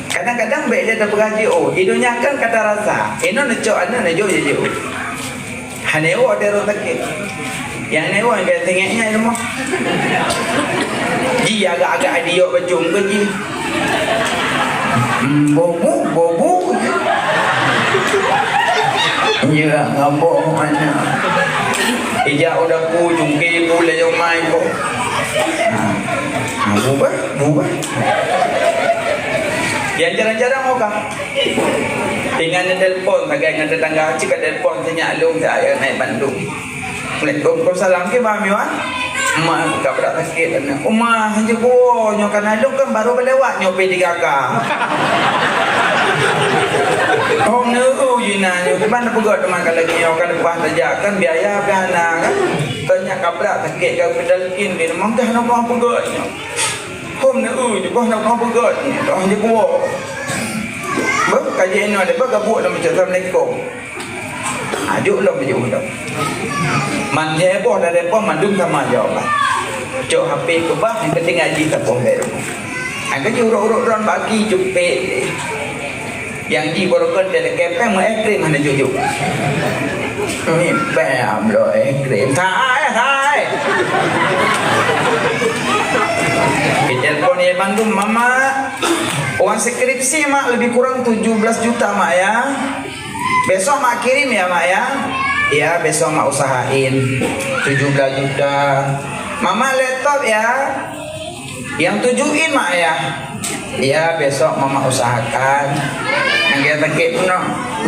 Kadang-kadang bèk lé tapeugah jih, oh, i donya kan ka tarasa. Inoe neucok aneuk neujok jijok. Hana iwoe di rumoh sakét. Nyang iwoe nyang biasa ingat nyan rumoh. Ji agak-agak diok bacong ke ji. Hmm, bobu, bobu. Ya, ngabok mana. Ija udah ku jungke ku le jomai ko. Ha, ha, bubah, bubah. Nyang jarang-jarang mau kah? Tinggai neutelepon sagai ngon tetangga, cit ka telepon sinyak lôn, saya naik Bandung. Assalamualaikum, salam ke Bang Miwan? Mak ka brat sakét aneuk. Uma, hanjeuet buo nyoe kana lôn kan baru beulewat nyoe P tiga K. Oh, neu jina nyoe, kiban peugöt teuma ka lagèe nyoe ka leupah saja kan biaya pih hana kan. Tanya ka brat sakét ka pedal kin bin mangkah nyoe peugöt nyoe. Hom neu, jubah na kau peugöt, dah jeuet buok. Beuh, ka jeuet inoe, beuh, ka buok lom, Assalamualaikum. Ah, jok lom, jok lom. Man heboh dan repot mandum sama jawaban. Cok H P keubah, nyang penting ngaji tapong bèk rumoh. Nyang keuh urok-urok droen bagi cupet. Nyang ji barokon teuh kepeng meu es krim hana jujur. Ni pèng bloe es krim. Sai, sai. Ditelepon ya mandum, "Mama, uang skripsi, Mak, lebih kurang tujuh belas juta, Mak, ya." Besok Mak kirim ya, Mak, ya. Ya, besok Mak usahain. Tujuh belas juta. Mama laptop ya. Yang tujuin, Mak, ya. Ya, besok Mama usahakan. Nyang sakét pun,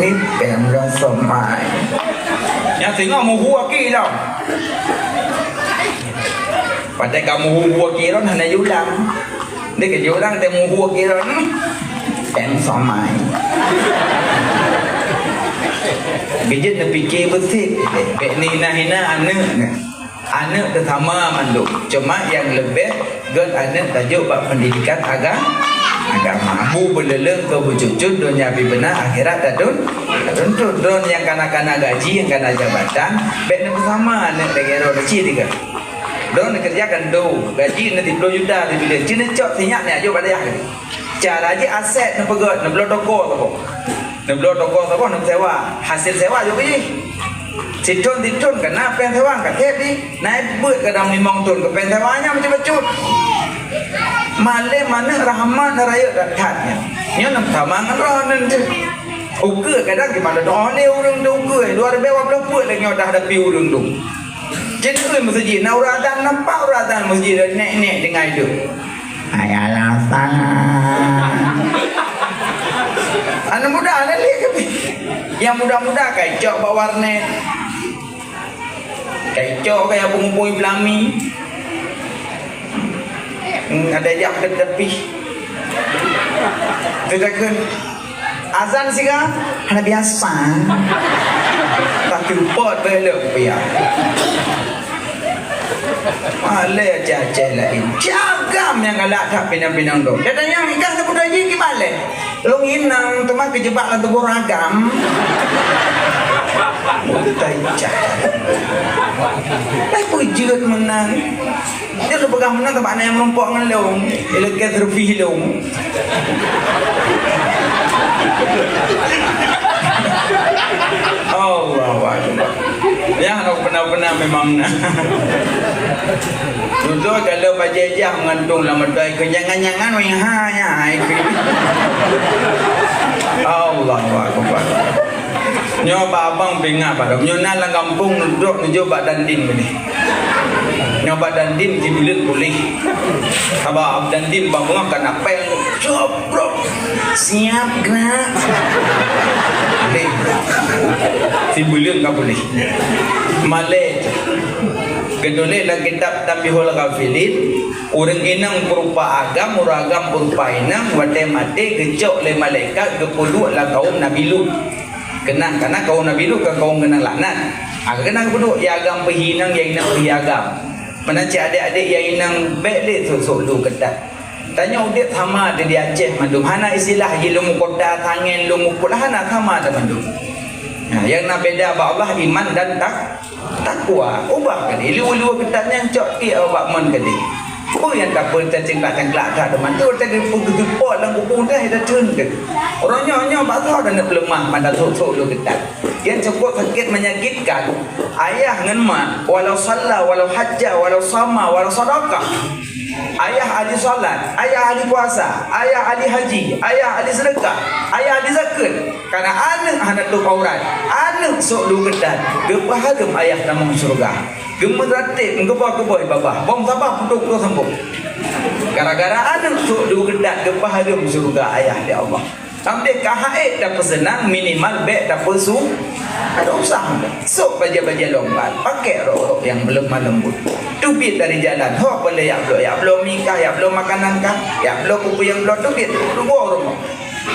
ni pèng rasa mai. Nyang singoh muhu aki dah. Patai kamu muhu aki ron hana yulang. Dia kerja orang temu hua kira ni. Yang somai. Bijin dia fikir besit. Bek ni hina-hina aneuk ni. Aneuk teu sama mandum. Cuma yang lebih got aneuk tajok bak pendidikan agama. Agama. Bu beleleng ke becucut dunia bi benar akhirat tadun. Tadun tu don yang kana-kana gaji, yang kana jabatan. Bek ni bersama aneuk lagi ro kecil tiga. Droeneuh keureuja kan do, gaji neuh siplôh juta sibuleuen. Ci neucok sinyak nyan jok bak dayah. Cara jih aset neupeugöt, neubloe toko saboh. Neubloe toko saboh, neuseuwa. Hasil seuwa jok jih. Sithon-sithon ka na péng seuwa ka sép jih. Naik beuet kadang limong thon keu péng seuwa nyan bacut-bacut. Malém aneuk rahmat neurayeuk that-that nyan. Nyoe neutama ngon roh neuh. Ukeue kadang gimana doh lé ureueng tu ukeue. Dua ribèe dua ploh peuet lagèe nyoe dah hadapi ureueng tu. Jeuet keu meuseujid, na ureueng azan nampak ureueng azan meuseujid nèk-nèk deungon idup. Hai alasan. Aneuk muda, aneuk lé keu nyang muda-muda ka icok bak warnet. Ka icok ka nyang peungupui peulami. Hmm, ada jak ke tepi. Teutakon. Azan siga hana biasa. Tapi pot belok pia. Malé Aceh-Aceh laén. Cagam nyang galak that pinang-pinang dong. Dia tanya, "Ikan sebutan jih gimana?" Long inang teuma keujebak lam tuboh ragam. Tai cah. Tai peujeuet meunan. Nyoe lôn peugah meunan teuma na nyang meurumpok ngon lôn. Ilôn ka teureupi lôn. Allahu Akbar. Ya, hana peuna-peuna memang na. Dudoe kalau bajèe jah meugantung lam meudoe, keu jangan-jangan wéh ha nya ai keu. Allahu Akbar. Nyoe bak abang peuingat bak lôn. Nyoe na lam gampông neudrop neujok bak Dandim tadi. Nyoe bak Dandim sibuleuen puléh. Haba Dandim bak beungoh ka na péng, coprok. Siap gerak. Puléh. Sibuleuen ka puléh. Malèe. Geutuléh lam kitab Tanbihul Ghafilin, ureueng inong peurupa agam, ureueng agam peurupa inong, watèe maté geucok lé malaikat geupeuduek lam kaum Nabi Lut. Keunan, karena kaum Nabi Lut kan kaum keunong laknat. Ah, keunan geuduek, ya agam peuhi inong, ya inong peuhi agam. Meunan cit adék-adék ya inong, bèk lé sôk-sôk lu keutat. Tanyoe udép sama di, di Aceh mandum. Hana istilah jih lôn meukuta, tangen, lôn muput, hana, sama dah mandum. Nah, yang na beda bak Allah iman dan tak-, takwa. Ubah kali. Liweu-liweu keutat nyan cok tiek bak mon kali. Peue nyang tapeu tacengklak-cengklak that teuma tu, teugeupeu-geupeu lam kubu dah, dah teun teuh. Uroe nyoe, nyoe bak soe dah neuk peuleumah mata sôk-sôk lôn keutat. Nyang cukôp sakét menyakitkan, ayah ngon mak, walau shalla, walau hajja, walau shama, walau shadaqah. Ayah ahli salat, ayah ahli puasa, ayah ahli haji, ayah ahli sedekah, ayah ahli zakat. Karena aneuk hana tutup aurat, aneuk sôk lu keutat, geupeuhareuem ayah tamong syeuruga. Geumeuratéb, geuba-geuba babah, bông sabab putôh-putôh sambông. Gara-gara aneuk sôk lu keutat, geupeuhareuem syeuruga ayah lé Allah. Sampai ka hak ék tapeuseunang, minimal bèk tapeusu-, ada usah. Sôk bajèe-bajèe lompat, pakai rok-rok nyang leumoh leumbot. Teubiet dari jalan, ho peureulèe jak bloe, jak bloe mi kah, jak bloe makanan kah, jak bloe peue-peue nyang bloe, teubiet, teubiet u rumoh.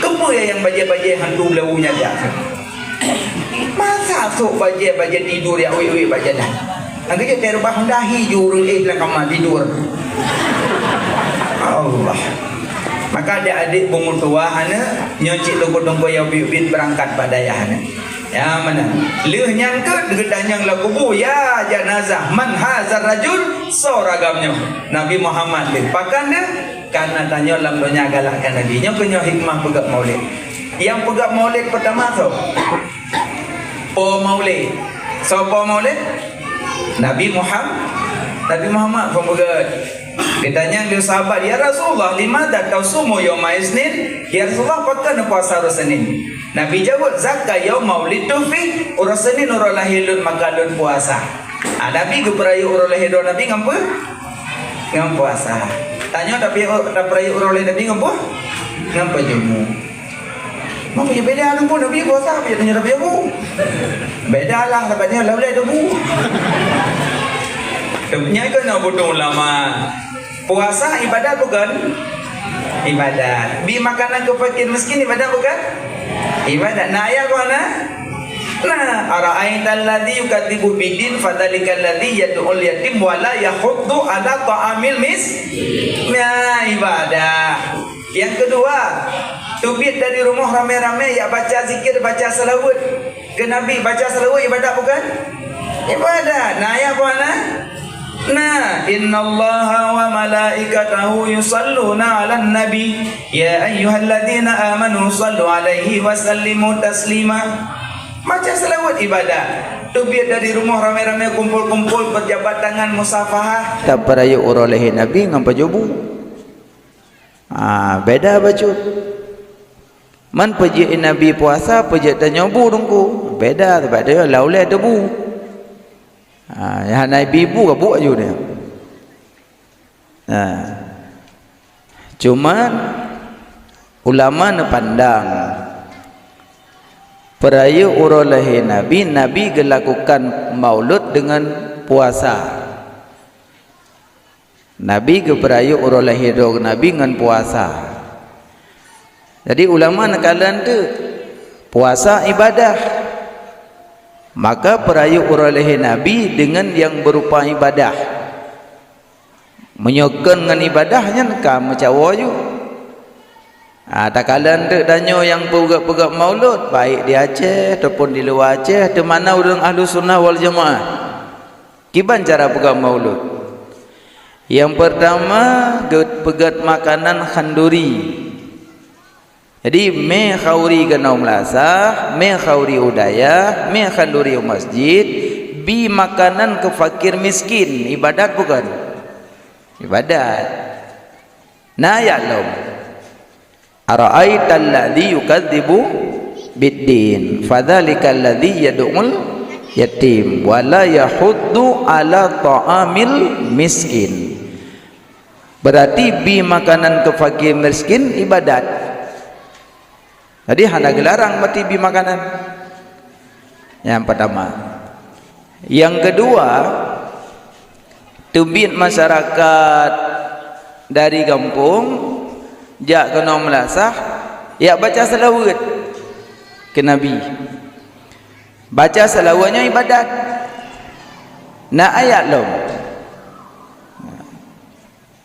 Keupeue ya nyang bajèe-bajèe hantu beulaweueng nyan jak? Masa sôk bajèe-bajèe tidur jak wék-wék bak jalan? Nyang keujeuet teureubah honda hi ju ureueng éh lam kama tidur. Allah. Maka adék-adék beungoh tuha aneuk, nyoe cit teungku-teungku nyang ubit-ubit beurangkat bak dayah aneuk. Ya, meunan. Lheueh nyan keuh geutanyong lam kubu, "Ya janazah, man hazar rajul?" Soe ureueng nyoe? Nabi Muhammad lé. Pakon lé? Karena tanyoe lam donya galak keu Nabi. Nyoe keuh nyoe hikmah peugét maulid. Nyang peugét maulid peutama soe? Po Maulid. Soe po Maulid? Nabi Muhammad. Nabi Muhammad po peugét. Geutanyong lé sahabat, "Ya Rasulullah, limadha tasumu yauma isnin?" "Ya Rasulullah, pakon puasa uroe Senin?" Nabi jaweueb, "Zaka yauma wulidtu fih, uroe Senin uroe lahé lôn maka lôn puasa." Ah, Nabi geupeurayeuk uroe lahé droe Nabi ngon peu-, ngon puasa. Tanyoe tapi, tapeurayeuk uroe lahé Nabi ngon peu-, ngon peujumu. Mau punya beda tu pun Nabi puasa, punya tanyoe Nabi aku. Beda lah, lepas ni lawan tu bu. Nya keuh na butuh ulama. Puasa ibadat bukan? Ibadat. Bi makanan keu fakir miskin ibadat bukan? Ibadat. Na ayat mana? Nah, ara'aital ladzi yukadzibu biddin fadzalikal ladzi yad'ul yatim wa la yahuddu ala ta'amil mis-, nah, ibadat. Yang kedua, teubiet dari rumoh ramé-ramé jak baca zikir, baca salawat keu Nabi. Baca salawat ibadat bukan? Ibadat. Na ayat mana? Nah, "Innallaha wa malaikatahu yusalluna 'alan nabi, ya ayyuhalladzina amanu sallu 'alaihi wa sallimu taslima." Baca salawat ibadat. Teubiet dari rumoh ramé-ramé, kumpul-kumpul, berjabat tangan, musafahah. Tapeurayeuk uroe lahé Nabi ngon peujumu. Ah, beda bacut. Man peujeuet Nabi puasa, peujeuet tanyoe bu teungku. Beda, sabab tanyoe lam ulée teubu. Ha, nyang hana ibu ka bu aju dia. Nah. Cuman ulama neupandang peurayeuk uroe lahé Nabi, Nabi geulakukan maulud deungon puasa. Nabi geupeurayeuk uroe lahé droe Nabi ngon puasa. Jadi ulama neukalon teuk, puasa ibadah. Maka peurayeuk uroe lahé Nabi deungon nyang beurupa ibadah. Meunyoe kon ngon ibadah nyan ka meucawo ju. Ah, takalon teuk tanyoe nyang peugét-peugét maulud, baik di Aceh ataupun di luwa Aceh, teuma na ureuëng Ahlussunnah wal Jamaah. Kiban cara peugét maulud? Nyang peurtama, geupeugét makanan khanduri. Jadi, mé khauri keunoe meulasah, mé khauri u dayah, mé khanduri u masjid, bi makanan keu fakir miskin, ibadat bukan? Ibadat. Na ayat lom. Ara'aital ladzi yukadzibu biddin, fadzalikal ladzi yad'ul yatim, wa la yahuddu ala ta'amil miskin. Berarti bi makanan keu fakir miskin ibadat. Jadi hana geularang meuti bi makanan. Nyang peutama. Nyang keudua, teubiet masyarakat dari gampông jak keunoe meulasah, jak baca seulaweuet keu Nabi. Baca seulaweuet nyoe ibadat. Na ayat lom.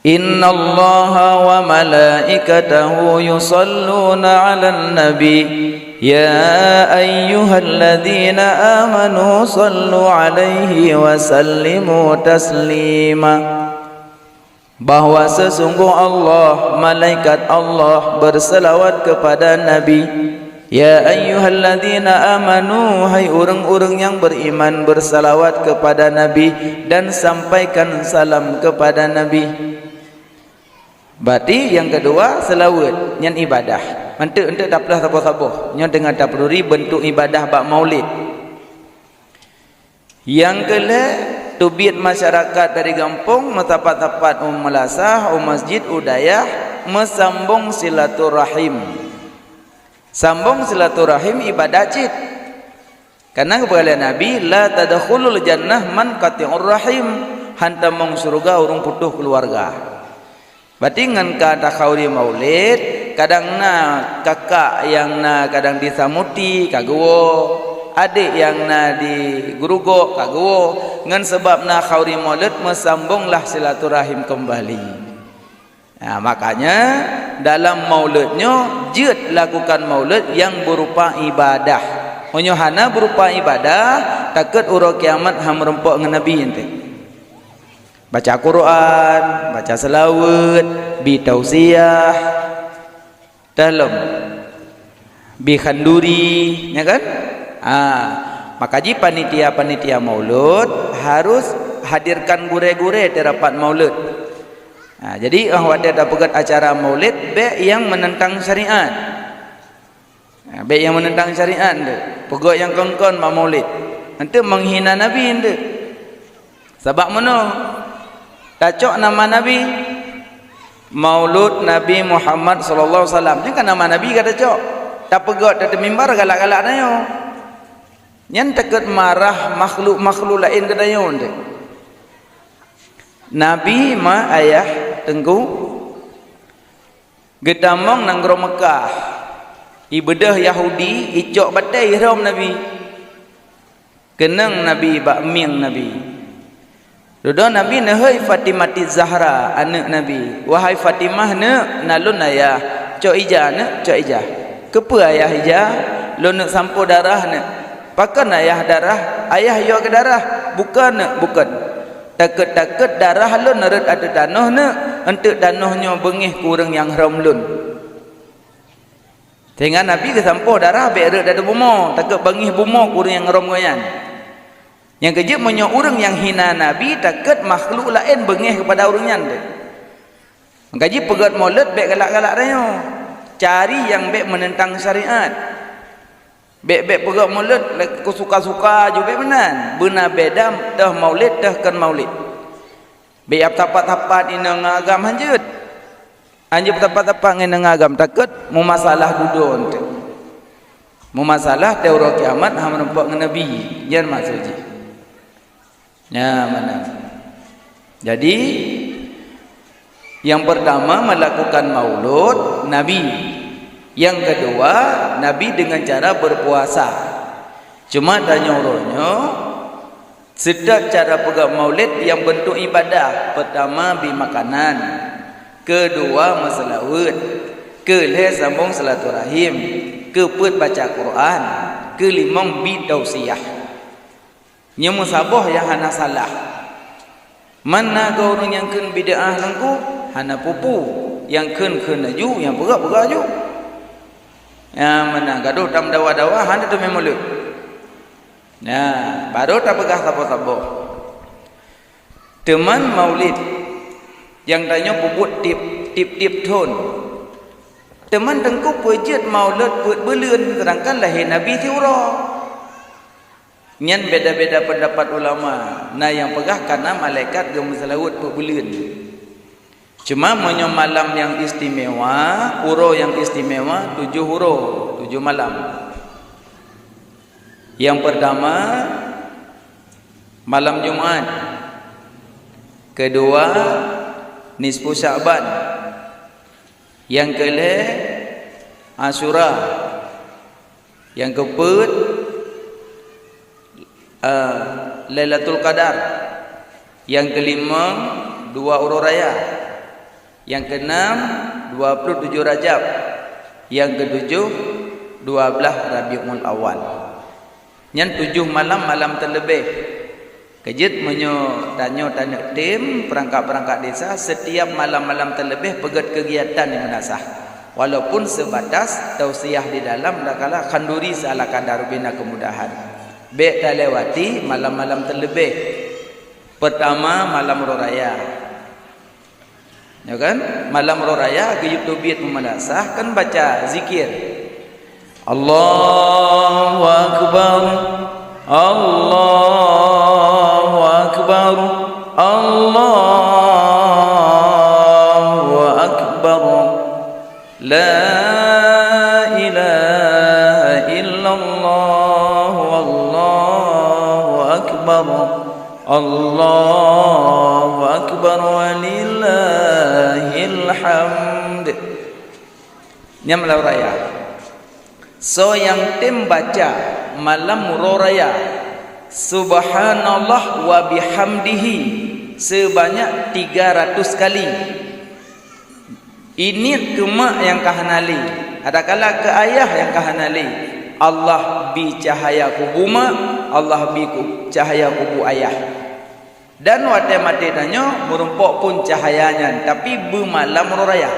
Innallaha wa malaikatahu yusalluna 'alan nabi, ya ayyuhalladzina amanu sallu 'alaihi wa sallimu taslima. Bahwa sesungguh Allah, malaikat Allah berselawat kepada Nabi. Ya ayyuhalladzina amanu, hai ureuëng-ureuëng nyang beriman, bersalawat kepada Nabi dan sampaikan salam kepada Nabi. Berarti nyang keudua, seulaweuet nyan ibadah. Eunteuk-eunteuk tapeugah saboh-saboh, nyoe deungon tapeuduri beuntuk ibadah bak maulid. Nyang keulhée, teubiet masyarakat dari gampông meusapat-sapat u meulasah, u masjid, u dayah, meusambong silaturahim. Sambong silaturahim ibadat cit. Karena geupeugah lé Nabi, "La tadkhulul jannah man qati'ur rahim." Hana tamong syeuruga ureuëng putôh keuluwarga. Berarti ngon ka takhauri maulid, kadang na kakak nyang na kadang di Samuti ka geuwoe, adék nyang na di Geurugok ka geuwoe, ngon sabab na khauri maulid meusambonglah silaturahim keumbali. Nah, makanya dalam maulid nyoe jeuet lakukan maulid nyang beurupa ibadah. Meunyoe hana beurupa ibadah, takot uroe kiamat han meurumpok ngon Nabi eunteuk. Baca Quran, baca seulaweuet, bi tausiah, teuh lom, bi khanduri, ya kan? Ha, maka jih panitia-panitia maulud harus hadirkan gurée-gurée di rapat maulud. Ha, jadi, óh watée tapeugét acara maulid, bék nyang meunentang syariat. Ha, bék nyang meunentang syariat eunteuk. Peugét nyang kon-kon bak maulid. Eunteuk meunghina Nabi eunteuk. Sabab meunoe, tacok nama Nabi, Maulud Nabi Muhammad sallallahu alaihi wasallam. Nyan kan nama Nabi ka tacok. Tapeugét, tateumimbar galak-galak tanyoe. Nyan takot marah makhluk-makhluk laén keu tanyoe eunteuk. Nabi ma ayah Teungku geutamong nanggroe Meukah. Ibeudôh Yahudi, icok batée irhom Nabi. Keunong Nabi bak mieng Nabi. Dudoe Nabi neuhôi Fatimati Zahra, aneuëk Nabi. "Wahai Fatimah, neuk, na lôn ayah. Cok ija, neuk, cok ija." "Keupeue ayah ija?" "Lôn neuk sampoe darah, neuk." "Pakon ayah darah?" "Ayah yo keu darah." "Bukon, neuk, bukon. Takot-takot darah lôn rhot ateueh tanoh, neuk, eunteuk tanoh nyoe beungéh keu ureuëng nyang hrom lôn." Sehingga Nabi geusampoe darah bék rhot ateueh bumoe, takot beungéh bumoe keu ureuëng nyang hrom gobnyan. Nyang keujeuet meunyoe ureuëng nyang hina Nabi takot makhluk laén beungéh keupada ureuëng nyan deh. Maka jih peugét maulud bék galak-galak tanyoe. Cari nyang bék meunentang syariat. Bék-bék peugét maulud lé-, keu suka-suka ju bék meunan. Beuna beda teuh maulid, teuh kon maulid. Bék tapat-tapat inong agam hanjeuet. Hanjeuet tapat-tapat ngon inong agam takot meumasalah dudoe eunteuk. Meumasalah teuh uroe kiamat hana meurumpok ngon Nabi. Nyan maksud jih. Nyan meunan. Jadi, yang pertama melakukan maulud Nabi. Yang kedua, Nabi dengan cara berpuasa. Cuma tanyoe uroe nyoe, setiap cara peugah maulid yang bentuk ibadah, pertama bi makanan, kedua meuseulaweuet, keulhée sambong silaturahim, keupeuet baca Quran, keulimong bi tausiah. Nyoe meusaboh nyang hana salah. Man na goe ureuëng nyang kheun bid'ah nangku, hana peue-peue, nyang kheun kheun laju, nyang peugah peugah laju. Nyang meunan gadoh tameudawa-dawa hana teumé mulod. Nah, barô tapeugah saboh-saboh. Teuma maulid nyang tanyoe peubuet tiep, tiep-tiep thon. Teuma teungku peujeuet maulud peuet buleuen, seudangkan lahé Nabi siuroe. Nyan beda-beda pendapat ulama. Na nyang peugah kana malaikat geumeuseulaweuet peuet buleuen. Cuma meunyoe malam nyang istimewa, uroe nyang istimewa, tujoh uroe, tujoh malam. Nyang pertama, malam Jumat. Kedua, nisfu Sya'ban. Nyang keulhée, Asyura. Nyang keupeuet, eh, Lailatul Qadar. Nyang keulimong, dua uroe raya. Nyang keunam, dua puluh tujoh Rajab. Nyang keutujoh, dua blaih Rabiul Awal. Nyan tujoh malam, malam teuleubeh. Keujeuet meunyoe tanyoe taneuk tem peurangkat-peurangkat desa, setiap malam-malam teuleubeh peugét keugiatan nyang meunasah. Walaupun seubatas tausiah di dalam, dakala khanduri seala kadar bina keumudahan. Bék talewati malam-malam teuleubeh. Pertama, malam uroe raya. Ya kan? Malam uroe raya geuyue teubiet meunasah kan baca zikir. Allahu Akbar, Allahu Akbar, Allahu Akbar. La ilaha illallah, wallahu akbar. Allahu akbar walillahil hamd. Nyan malam raya. Soe nyang tem baca malam uroe raya, subhanallah wa bihamdihi, seubanyak tiga ratus kali. Ingat keu mak nyang ka hana lé, adakala keu ayah nyang ka hana lé. Allah bi cahya kubu ma, Allah bi ku-, cahya kubu ayah. Dan watée maté tanyoe meurumpok phon cahya nyan, tapi beumalam uroe raya.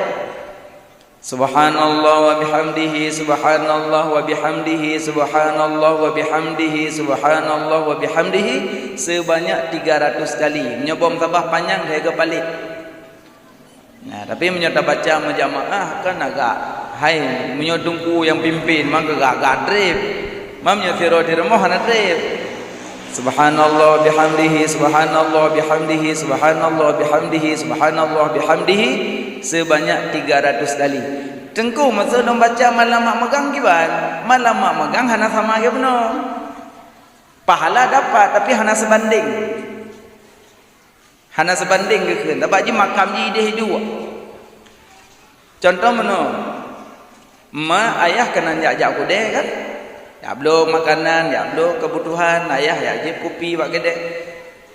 Subhanallah wa bihamdihi, subhanallah wa bihamdihi, subhanallah wa bihamdihi, subhanallah wa bihamdihi, sebanyak tiga ratus kali. Meunyoe bom sabah panyang, hai geupalék. Nah, tapi meunyoe tabaca meujamaah kan agak, hai, meunyoe teungku nyang pimpin, maka agak-agak treb. Mam nyoe sidroe di rumoh hana treb. Subhanallah bihamdihi, subhanallah bihamdihi, subhanallah bihamdihi, subhanallah bihamdihi sebanyak tiga ratus kali. Teungku, masa lôn baca malam mak meugang kiban? Malam mak meugang hana sama lagée bunoe. Pahala dapat, tapi hana sebanding. Hana sebanding geukheun, sabab jih makam jih ideh duek. Contoh meunoe, ma ayah keunan jak-jak keudè kan? Jak bloe makanan, jak bloe keubutuhan, ayah jak jieb kupi bak keudè.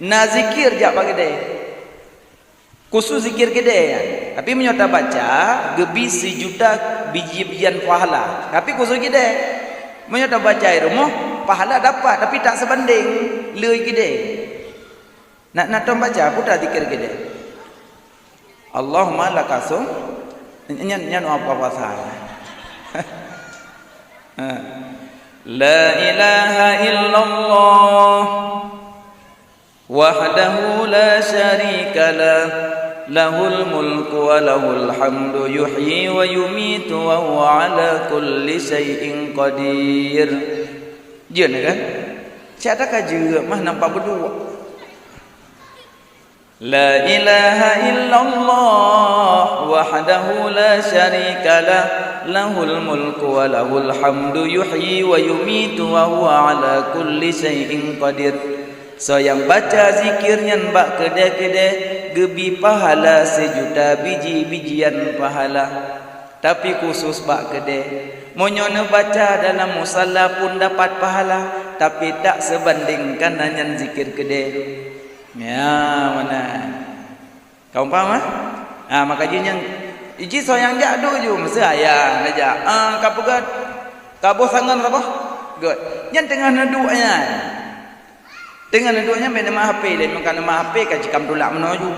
Na zikir jak bak keudè. Khusus zikir keudè nyan. Tapi meunyoe tabaca, geubi sijuta biji-bijian pahala. Tapi khusus keudè. Meunyoe tabaca di rumoh, pahala dapat, tapi tak sebanding le keudè. Nak, nak tom baca, peue ta zikir keudè? Allahumma lakasum, nyan, nyan apa puasa. La ilaha illallah, wahdahu la syarika lah, lahul mulku wa lahul hamdu, yuhyi wa yumitu wa huwa ala kulli syai'in qadir. Jeuet kan? Cak ka jeuet mah nampak beuduek. La ilaha illallah, wahdahu la syarika lah, lahul mulku wa lahul hamdu, yuhyi wa yumitu wa huwa ala kulli syai'in qadir. Soe nyang baca zikir nyan bak keudè-keudè, geubi pahala sijuta biji-bijian pahala. Tapi khusus bak keudè. Meunyoe neubaca dalam musalla pun dapat pahala, tapi tak sebanding kana nyan zikir keudè. Ya, meunan. Ka umpama? Ha, maka jih nyang, jih soe nyang jak duek ju, meusti ayah neujak. Ah, ka peugah, ka boh sangon saboh. Gét. Nyan teungoh neuduek nyan. Teungoh neuduek nyan bèk neuma H P lé, meuka neuma H P ka jikam tulak meunoe ju.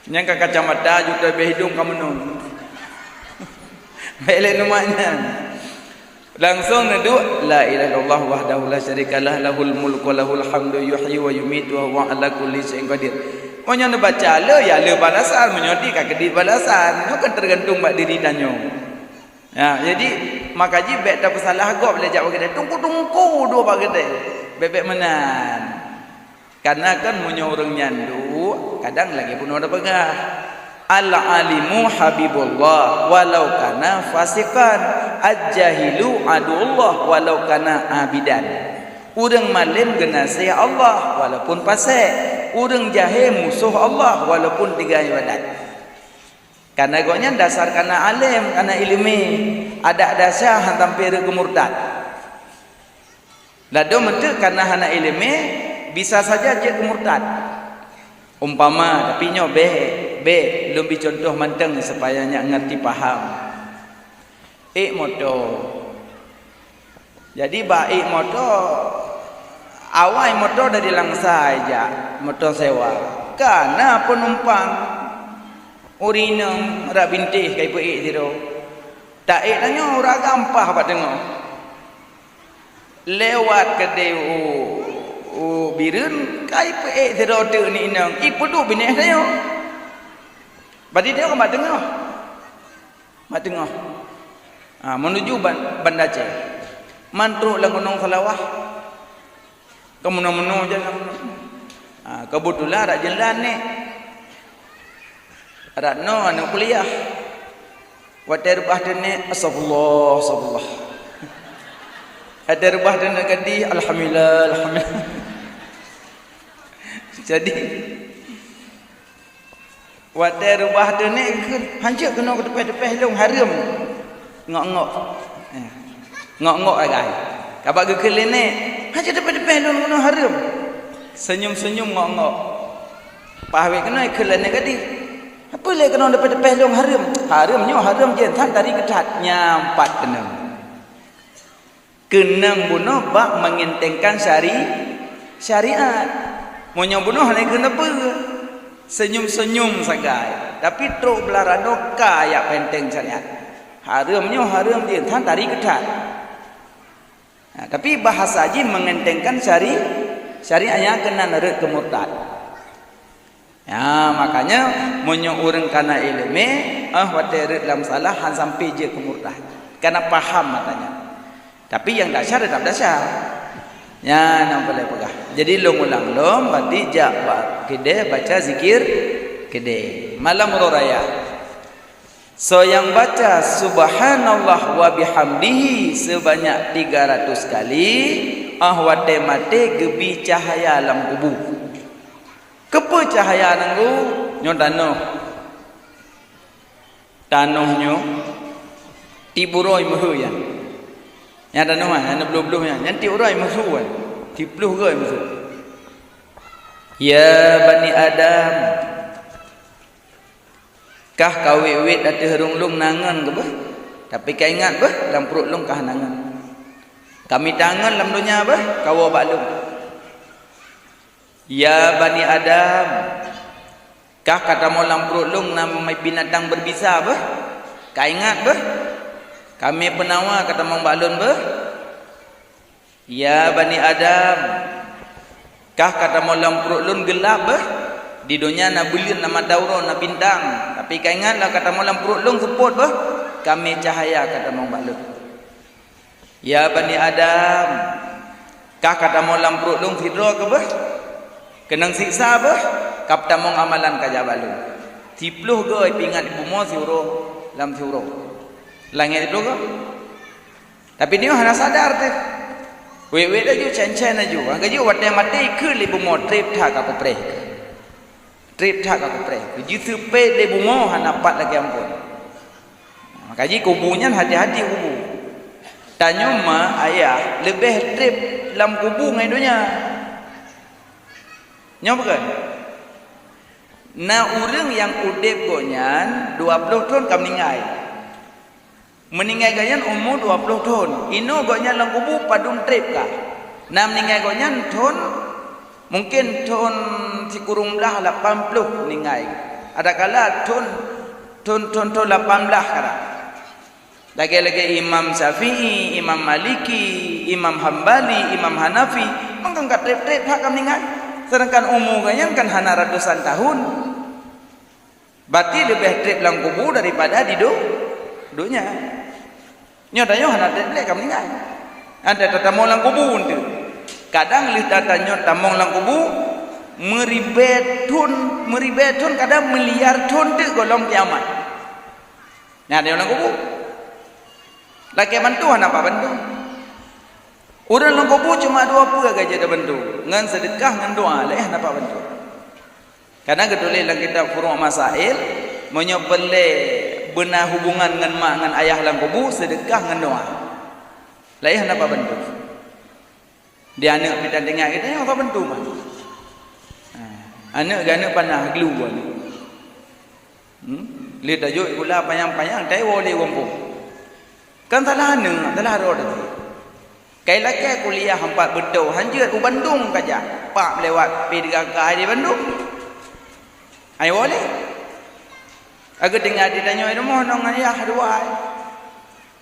Nyang ka kacamata ju teubeh hidong ka meunoe. Bèk lé neuma nyan. Langsong neuduek, la ilaha illallah wahdahu la syarikalah, lahul mulku wa lahul hamdu, yuhyi wa yumitu wa huwa ala kulli syai'in qadir. Meunyoe neubaca le, ya le balasan, meunyoe di ka keudit balasan. Nyoe kan teugantung bak diri tanyoe. Ya, jadi maka jih bèk tapeusalah gob lé jak bak keudè. Tungku-tungku duek bak keudè. Bèk-bèk meunan. Karena kan meunyoe ureueng nyan duek, kadang lagèe bunoe tapeugah, "Al-alimu habibullah walau kana fasiqan, al-jahilu aduullah walau kana abidan." Ureueng malém geunaséh Allah walaupun pasék, ureueng jahé musoh Allah walaupun tinggai ibadat. Karena gobnyan dasar kana além, kana ileumé, adak dasar han sampai reugeumurtad. Ladôm meuteuk kana hana ileumé, bisa saja jeuet keu murtad. Umpama, tapi nyoe bèk, bèk lôn bi cuntoh mantong supaya nyak ngerti paham. Ék moto. Jadi bak ék moto, awai moto dari Langsa jak, moto sewa. Kana peunumpang. Ureueng inong rab bintéh ka ipeuék sidroe. Taék tanyoe ureueng agam paih bak teungoh. Lewat keudè u, u Bireuen, ka ipeuék sidroe teuk ni inong, ipeuduek binéh tanyoe. Badi tanyoe ka bak teungoh. Bak teungoh. Ha, menuju Ban-, Banda Aceh. Man trok lam Gunong Seulawah. Ka meunoe-meunoe jalan. Ha, keubeutulan rab jalan nèk. Rab noe aneuk kuliah. Watèe reubah teunek, astagfirullah, astagfirullah. Watèe reubah teunek gadih, alhamdulillah, alhamdulillah. Jadi, watèe reubah teunek geukheun, "Hanjeuet keunoe keu teupèh-teupèh lôn, hareuem." Ngok-ngok. Eh, ngok-ngok sagai. Ka bak geukheun lé nèk, "Hanjeuet teupèh-teupèh lôn keunoe, hareuem." Senyum-senyum ngok-ngok. Paih wèt keunoe ikheun lé nèk gadih. Apa lé keunoe leupah-leupah lôn hareuem? Hareuem nyoe hareuem jih, than tari keuthat. Nyan pat keunoe. Keunong bunoe bak mengentengkan syari-, syariat. Meunyoe bunoe hana keuneuk peue, senyum-senyum sagai, tapi trok blah ranoe ka jak peunténg syariat. Hareuem nyoe hareuem jih, than tari keuthat. Nah, tapi bahasa jih mengentengkan syari-, syariat, nyang keunan rot keu murtad. Ya, makanya meunyoe ureuëng kana iéleumé, ah, watée rot lam salah, han sampai jeuet keu murtad. Kana paham matanya. Tapi nyang dasar tetap dasar. Nyan nyang paleng peugah. Jadi lôn ulang lom, berarti jak bak keudè baca zikir keudè. Malam uroe raya. Soe nyang baca subhanallah wa bihamdihi seubanyak tiga ratus kali, ah watée maté geubi cahya lam kubu. Keupeue cahya nanggu? Nyoe tanoh. Tanoh nyoe tiep uroe meuhue nyan. Nyan tanoh nyan, nyan bloh-bloh nyan. Nyan tiep uroe meuhue nyan. Tiep ploh goe meuhue. Ya bani Adam, kah ka wét-wét ateueh rhueng lôn na ngon keu beuh? Tapi ka ingat beuh, lam pruet lôn ka hana ngon. Ka mita ngon lam donya beuh, kawoe bak lôn. Ya bani Adam, kah ka tamong lam pruet lôn na binatang berbisa beuh? Ka ingat beuh? Ka mé peunawa ka tamong bak lôn beuh? Ya bani Adam, kah ka tamong lam pruet lôn geulab beuh? Di donya na buleuen, na mata uroe, na bintang, tapi ka ingat lah ka tamong lam pruet lôn seupôt beuh? Ka mé cahya ka tamong bak lôn. Ya bani Adam, kah ka tamong lam pruet lôn sidroe keu beuh? Keunong siksa beuh? Ka tamong amalan ka jak bak lôn. Siploh goe pingat di bumoe siuroe lam siuroe. Langét siploh goe. Tapi nyoe hana sadar teuh. Wét-wét laju, cen-cen laju. Nyang keujeuet watée maté keu lé bumoe treb that ka kupreh. Treb that ka kupreh. Jiseupeue lé bumoe hana pat lagée amphon. Maka jih kubu nyan hati-hati kubu. Tanyoe ma ayah leubeh treb lam kubu ngon donya. Nyoe bukan? Na ureuëng nyang udeb gobnyan dua ploh thon ka meuninggai. Meuninggai gobnyan umu dua ploh thon. Inoe gobnyan lam kubu padum treb ka. Na meuninggai gobnyan thon, mungken thon sikureueng blaih lapan ploh meuninggai. Adakala thon, thon, thon, thon lapan blaih karab. Lagée-lagée Imam Syafi'i, Imam Maliki, Imam Hambali, Imam Hanafi, mangkang ka treb-treb that ka meuninggai. Sedangkan umu gobnyan kan hana ratusan tahun. Berarti leubeh treb lam kubu daripada di do-, donya. Nyoe tanyoe hana treb-treb ka meuninggai. Hana tatamong lam kubu enteuk. Kadang lheueh tatanyoe tamong lam kubu, meuribée thon, meuribée thon, kadang miliar thon teuk gohlom kiamat. Nyan tanyoe lam kubu. Lakée bantu hana pat bantu. Ureuëng lam kubu cuma dua peue gaji tabantu, ngon seudeukah ngon doa, laén hana pat bantu. Karena geutuléh lam kitab Furu' Masail, meunyoe peureulée beuna hubungan ngon mak ngon ayah lam kubu, seudeukah ngon doa. Laén hana pat bantu. Di aneuëk pih tan teuingat geutanyoe, nyang ka bantu mah. Ha, aneuëk geuh aneuëk panah glu aneuëk. Hmm? Lé tajok sikula panyang-panyang, tai woe lé gampông. Kan salah aneuëk, salah droe teuh. Kai lakée kuliah empat beutôi, hanjeuet u Bandung ka jak. Pak lewat P tiga K di Bandung. Ai woe lé. Ageuh tinggai di tanyoe rumoh ngon ayah dua.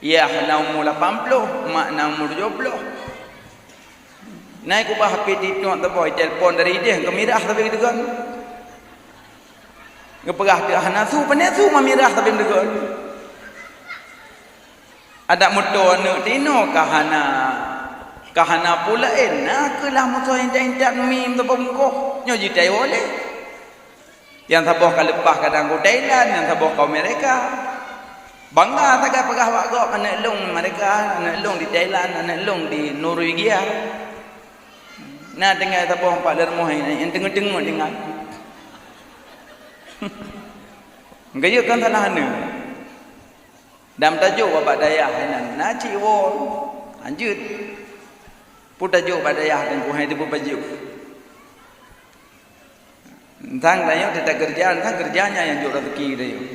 Yah na umu lapan ploh, mak na umu tujoh ploh. Nai kubah H P TikTok teuboi, telepon dari ideh, geumirah sabe geudeungon. Geupeugah teuh hana su, pane su mamirah sabe geudeungon. Adak moto aneuëk tinoe ka hana, ka hana peue laén, na keulah musoh intat-intat mim teupeu bungkôh, nyoe jitai woe lé. Nyang saboh ka leupah kadang u Thailand, nyang saboh ka u Amerika. Bangga sagai peugah bak gob, "Aneuëk lôn Amerika, aneuëk lôn di Thailand, aneuëk lôn di Norwegia." Na tinggai saboh pat lé rumoh nyang teungeut-teungeut tinggai. Geuyue kan salah aneuëk. Dan tajok bak dayah inan, na cit woe, hanjeuet. Peue tajok bak dayah teungku hai teupeu pajoh. Sang tanyoe teutab keureuja, sang keureuja nyan nyang jok raseuki tanyoe.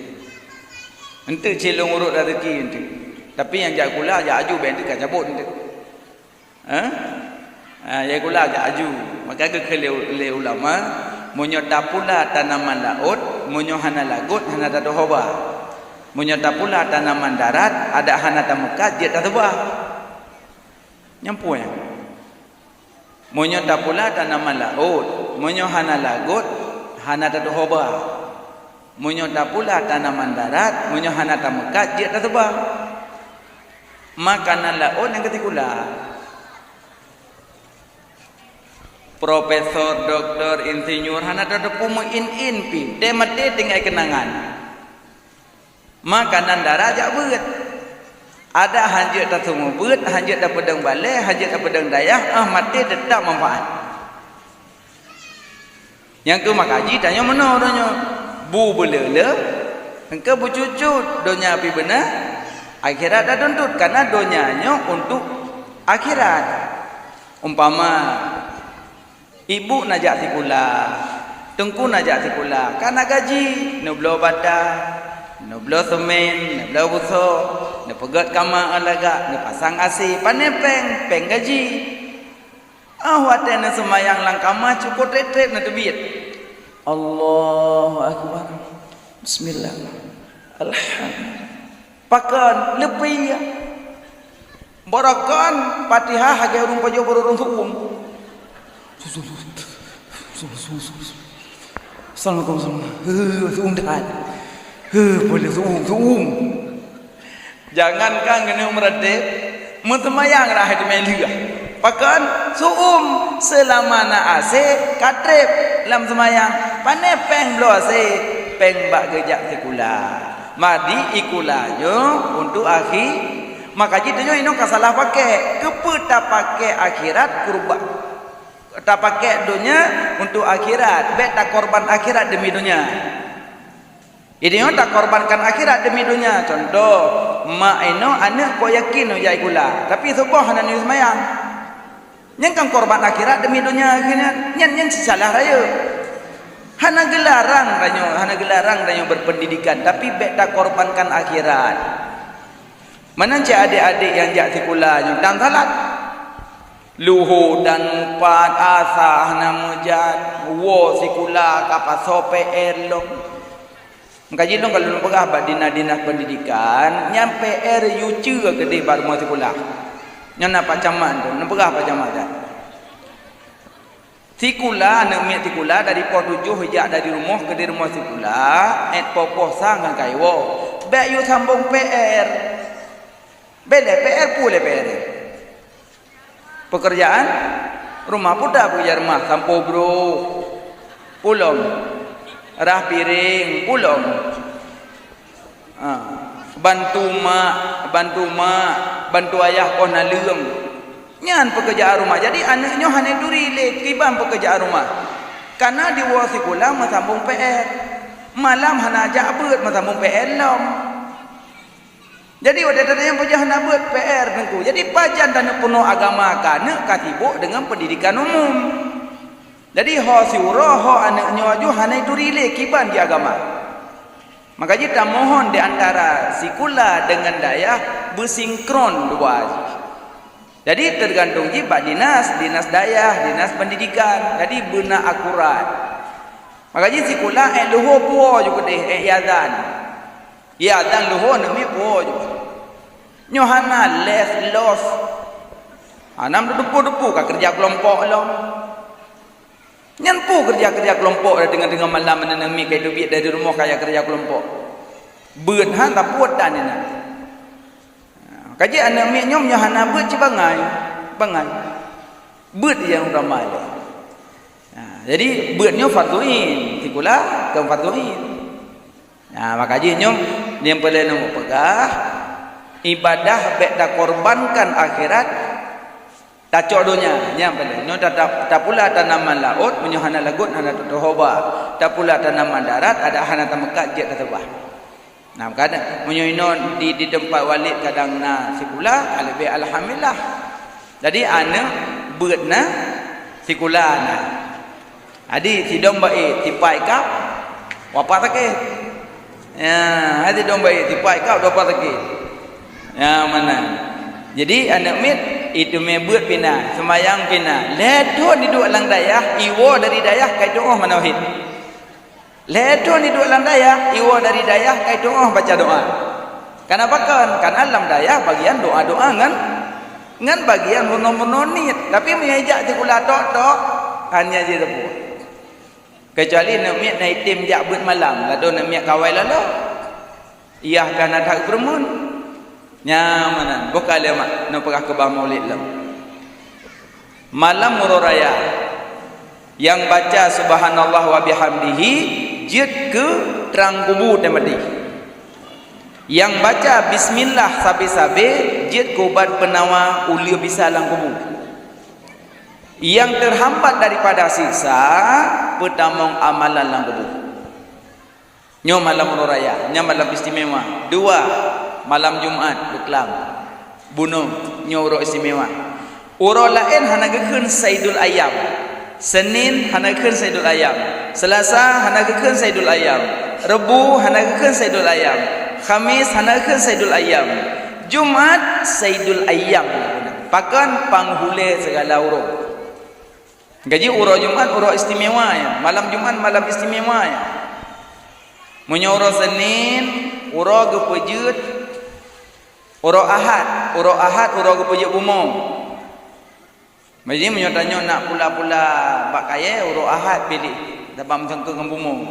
Eunteuk cilong urot raseuki eunteuk. Tapi nyang jak sikula, jak aju, bèk eunteuk ka cabot eunteuk. Eh? Ha, jak sikula jak aju. Maka geukheun lé, lé ulama, meunyoe tapula tanaman laôt, meunyoe hana lagot, hana tatoh hoba. Meunyoe tapula tanaman darat, adak hana tameukat, jeuet taseubah. Nyan peue nyan? Meunyoe tapula tanaman laôt, meunyoe hana lagot, hana tatoh hoba. Meunyoe tapula tanaman darat, meunyoe hana tameukat, jeuet taseubah. Makanan laôt nyang keu sikula. Profesor, doktor, insinyur, hana tateupeue meuin-in pih, maté tinggai keunangan. Makanan darat jak beuet. Adak hanjeuet taseumubeuet, hanjeuet tapeudong balèe, hanjeuet tapeudong dayah, ah maté teutap manfaat. Nyang keu makaji tanyoe meunoe donya. Bu beuleule, engkeu bucucut, donya pih beuna, akhirat tatuntut, karena donya nyoe untuk akhirat. Umpama, ibu na jak sikula, teungku na jak sikula, ka na gaji, neubloe bata, neubloe seumén, neubloe busoe, neupeugèt kama lagak, neupasang A C, pané péng, péng gaji. Ah, watèe neuseumayang lam kama cukôp trép-trép neuteubiet. Allahu Akbar. Bismillah. Alhamdulillah. Pakon leupie. Baroekon Fatihah lagèe ureueng pajoh baroe ureueng seuuem. Assalamualaikum, assalamualaikum. Heuh, seuuem that. Heuh, boleh seuuem, seuuem. Jangankan keuneuk meuratéb, meuseumayang dah hai teumé lheueh. Pakon seuuem seulama na A C ka trép lam seumayang. Pané péng bloe A C, péng bak geujak sikula. Madi sikula nyoe untuk akhi-, maka jih tanyoe inoe ka salah paké. Keupeue tapaké akhirat kurban? Tapaké donya untuk akhirat, bèk takorban akhirat demi donya. Jadi nyoe takorbankan akhirat demi donya. Contoh, mak inoe aneuk kok yakin jak sikula, tapi suboh hana neuyue seumayang. Nyan kan korban akhirat demi donya keunan. Nyan, nyan salah rayeuk. Hana geularang tanyoe, hana geularang tanyoe berpendidikan, tapi bèk takorbankan akhirat. Meunan cit adék-adék nyang jak sikula nyoe tan salat. Luho tan mupat, asa hana meujak, woe sikula ka pasoe P R lom. Maka jih lôn ka lôn peugah bak dinas-dinas pendidikan, nyan P R yue ceue keudéh bak rumoh sikula. Nyan na Pak Camat tu, neupeugah Pak Camat nyan. Sikula, aneuk miet sikula dari poh tujoh ijak dari rumoh keudéh rumoh sikula, èt poh-poh sa ngon kayèe woe. Bèk yue sambông P R. Bèk lé P R, peue lé P R. Pekerjaan rumah, peue that pekerjaan rumah, sampôh broh, peue lom, rhah piréng, peue lom. Ha, bantu mak, bantu mak, bantu ayah poh naleueng. Nyan pekerjaan rumah. Jadi aneuk nyoe hana turi lé kiban pekerjaan rumah. Karena diwoe sikula meusambông P R. Malam hana jak beuet meusambông P R lom. Jadi watèe tanyoe peujeuet hana beuet P R teungku. Jadi pajan taneuk peurunoe agama ka aneuk ka sibok deungon pendidikan umum. Jadi ho siuroe ho aneuk nyoe aju hana turi lé kiban di agama. Maka jih tamohon di antara sikula deungon dayah beusinkron dua jih. Jadi teugantung jih bak dinas, dinas dayah, dinas pendidikan. Jadi beuna akurat. Maka jih sikula èk luho puwoe ju keudéh, èk iazan. Iazan luho neumi puwoe ju. Nyoe hana les los. Hana meudepu-depu ka keureuja keulompok lom. Nyan peue keureuja-keureuja keulompok dah teungoh-teungoh malam meunan neumi ka teubiet dari rumoh kaya keureuja keulompok. Beuet han tapuet tan inan. Ha, ka jeuet aneuk miet nyoe meunyoe hana beuet cit bangai. Bangai. Beuet nyang utama lé. Ha, jadi beuet nyoe fardhu ain, sikula kon fardhu ain. Ha, maka jih nyoe nyang peureulèe neupeugah, ibadah bèk takorbankan akhirat, tacok donya, nyan peureulèe. Nyoe ta-, ta-, tapula tanaman laôt, meunyoe hana lagot hana tatoh hoba. Tapula tanaman darat, adak hana tameukat jeuet taseubah. Nah, kadang meunyoe inoe di, di teumpat Walid kadang na sikula, ka leubeh alhamdulillah. Jadi aneuk beuet na, sikula na. Jadi sidong baét tipai kab, wafat sakét. Ya, hai sidong baét tipai kab, wafat sakét. Ya, mana? Jadi aneuk miet, iteumé beuet pih na, seumayang pih na. Lhèe thôn iduek lam dayah, iwoe dari dayah ka itu'oh manohit. Lhèe thôn iduek lam dayah, iwoe dari dayah ka itu'oh baca doa. Kana pakon? Kana lam dayah bagian doa-doa ngon, ngon bagian meurunoe-meurunoe niet. Tapi meunyoe ijak sikula tok-tok, hana jiseupôt. Keucuali aneuk miet na item jak beuet malam, ladôm aneuk miet kawai laloe. Iyah ka na that peureumeun. Nyan meunan, boh ka lé mak, neupeugah keubah Maulid lom. Malam Uroe Raya, nyang baca subhanallah wa bihamdihi jeuet keu trang kubu teuh maté. Nyang baca bismillah sabe-sabe jeuet keu ubat peunawa uleue bisa lam kubu. Nyang teuhambat daripada siksa peutamong amalan lam kubu. Nyoe malam uroe raya, nyoe malam istimewa. Dua, malam Jumat beuklam. Bunoe, nyoe uroe istimewa. Uroe laén hana geukheun Saidul Ayyam. Senin hana geukheun Saidul Ayyam. Selasa hana geukheun Saidul Ayyam. Rebu hana geukheun Saidul Ayyam. Khamis hana geukheun Saidul Ayyam. Jumat Saidul Ayyam. Pakon? Panghulèe sigala uroe. Jadi uroe Jumat uroe istimewa nyan. Malam Jumat malam istimewa nyan. Meunyoe uroe Senin, uroe geupeujeuet, uroe Ahad, uroe Ahad uroe geupeujeuet bumoe. Jadi meunyoe tanyoe nak pula-pula bak kayèe, uroe Ahad piléh, sabab meuseungkeue ngon bumoe.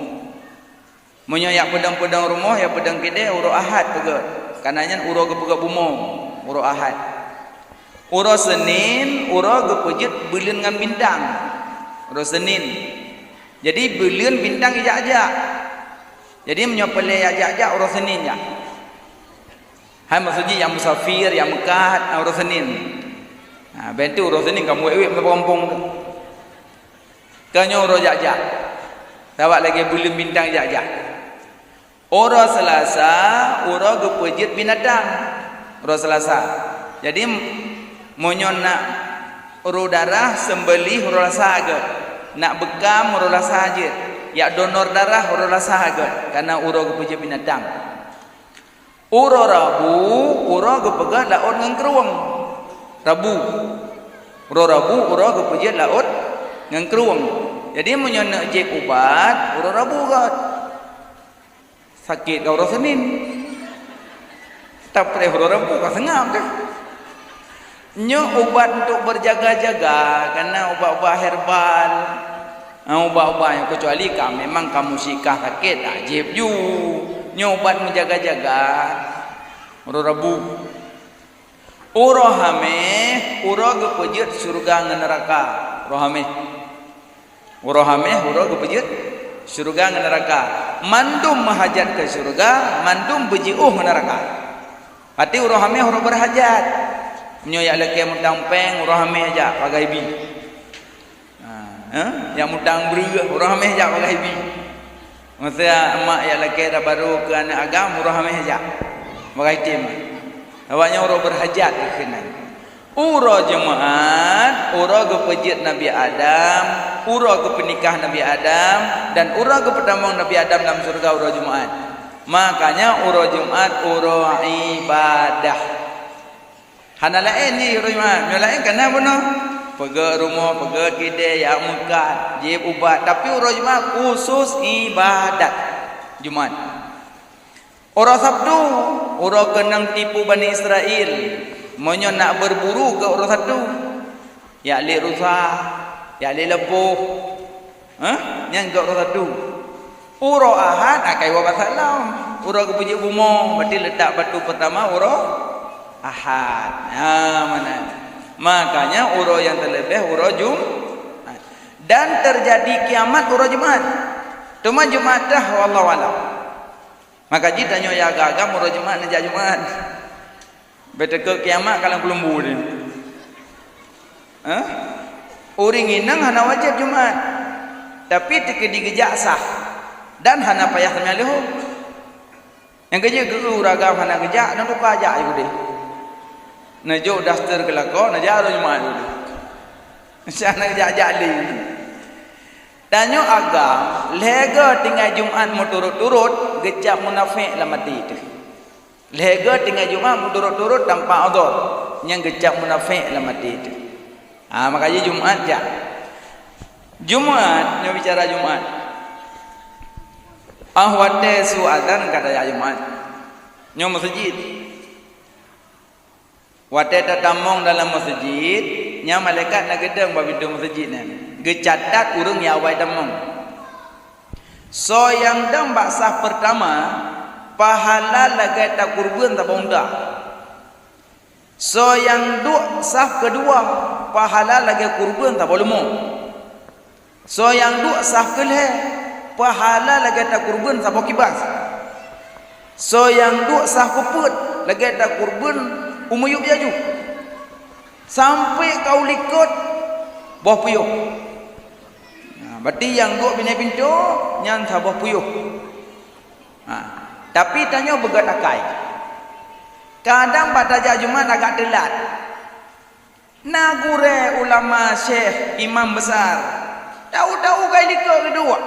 Meunyoe jak peudong-peudong rumoh, jak peudong keudè, uroe Ahad peugöt. Kareuna nyan uroe geupeugöt bumoe, uroe Ahad. Uroe Senin, uroe geupeujeuet buleuen ngon bintang. Uroe Senin. Jadi buleuen bintang ijak-jak. Jadi meunyoe peureulèe jak-jak, uroe Senin jak. Hai maksud jih nyang musafir, nyang meukat, uroe Senin. Ha, ben tu uroe Senin kamoe wèt-wèt meugampông tu. Ka nyoe uroe jak-jak. Sabab lagèe buleuen bintang jak-jak. Uroe Selasa, uroe geupeujeuet binatang. Uroe Selasa. Jadi, meunyoe nak ru darah, seumbeuléh uroe Selasa geuh. Nak beukam uroe Selasa jeuet. Jak donor darah uroe Selasa geuh. Kareuna uroe geupeujeuet binatang. Uroe Rabu, uroe geupeugöt laôt ngon krueng. Rabu. Uroe Rabu, uroe geupeujeuet laôt ngon krueng. Jadi, meunyoe neuk jieb ubat, uroe Rabu göt. Sakét ka uroe Senin. Tapi uroe Rabu ka seungab teuh. Nyoe ubat untuk berjaga-jaga, kareuna ubat-ubat herbal. Ha, ubat-ubat nyoe, keucuali ka memang kamoe sikah sakét, tak jieb ju. Nyoe ubat meujaga-jaga. Uroe Rabu. Uroe Hamèh, uroe geupeujeuet syeuruga ngon neuraka. Uroe Hamèh. Uroe Hamèh, uroe geupeujeuet syeuruga ngon neuraka. Mandum meuhajat keu syeuruga, mandum beujiôh ngon neuraka. Pati uroe Hamèh uroe beurhajat. Meunyoe jak lakèe mutang pèng, uroe Hamèh jak pagai bi. Ha, eh? Jak mutang breueh, uroe Hamèh jak pagai bi. Masa mak jak lakèe tabarô keu aneuk agam, uroe Hamèh jak pagai tem. Awak nyan uroe beurhajat keunan. Uroe Jumat, uroe geupeujeuet Nabi Adam, uroe geupeunikah Nabi Adam, dan uroe geupeutamong Nabi Adam lam syeuruga uroe Jumat. Makanya uroe Jumat uroe ibadah. Hana laén jih uroe Jumat. Meunyoe laén ka na bunoe. Peugöt rumoh, peugöt keudè, jak meukat, jieb ubat. Tapi uroe Jumat khusus ibadat. Jumat. Uroe Sabtu, uroe keunong tipu Bani Israel. Meunyoe nak berburu keu uroe Sabtu, jak lé rusa, jak lé leupôh. Hah? Nyan keu uroe Sabtu. Uroe Ahad, ah, ka iwoe bak salam. Uroe geupeujeuet bumoe, berarti letak batu pertama uroe Ahad. Ha, meunan. Makanya uroe nyang teuleubeh uroe Jumat. Dan terjadi kiamat uroe Jumat. Teuma Jumat teuh, wallahu alam. Maka jih tanyoe nyang agam-agam uroe Jumat neujak Jumat. Bèk teuka kiamat ka lam keulumbu nyan. Hah? Ureueng inong hana wajéb Jumat. Tapi teukeudi geujak sah. Dan hana payah teumanyang leuhô. Nyang keujeuet geu ureueng agam hana geujak, neutuka jak ju keudéh. Neujok daster keu lakoe, neujak uroe Jumat ju keudéh. Hana geujak-jak lé. Tanyoe agam, lhèe goe tinggai Jumat meuturot-turot, geucap munafék lam até teuh. Lhèe goe tinggai Jumat meuturot-turot tanpa udhur, nyan geucap munafék lam até teuh. Ha, maka jih Jumat jak. Jumat, nyoe bicara Jumat. Ah, watèe su azan ka tajak Jumat. Nyoe meuseujid. Watèe tatamong dalam meuseujid, nyan malaikat na geudong bak pintoe meuseujid nyan. Geucatat ureueng nyang awai tamong. Soe nyang dong bak saf peurtama, pahala lagèe takurban saboh unta. Soe nyang duek saf keudua, pahala lagèe kurban saboh leumo. Soe nyang duek saf keulhèe, pahala lagèe takurban saboh kibas. Soe nyang duek saf keupeuet, lagèe takurban u miyueb jaju. Sampoe ka u likot boh puyoh. Nah, berarti nyang duek binéh pintoe nyan saboh puyoh. Ha, tapi tanyoe beugèt akai. Kadang bak tajak Jumat agak teulat. Na gurèe, ulama, syekh, imam besar, tau-tau ka i likot geuduek.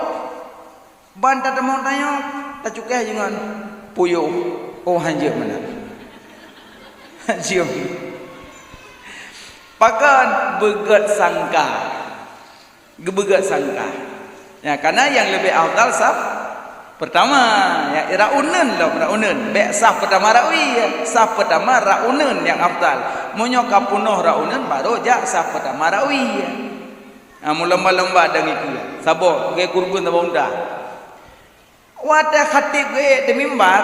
Ban tatamong tanyoe, tacukéh jih ngon puyoh. Oh, hanjeuet meunan. Hanjeuet. Pakon? Beugèt sangka. Geubeugèt sangka. Ya, karena nyang leubeh afdal saf peurtama, ya, rot uneun lom, rot uneun. Bèk saf peurtama rot wie, saf peurtama rot uneun nyang afdal. Meunyoe ka peunoh rot uneun, barô jak saf peurtama rot wie. Ha, meulomba-lomba dan ikeu. Saboh, lagèe kurban saboh unta. Watèe khatib geuék di mimbar,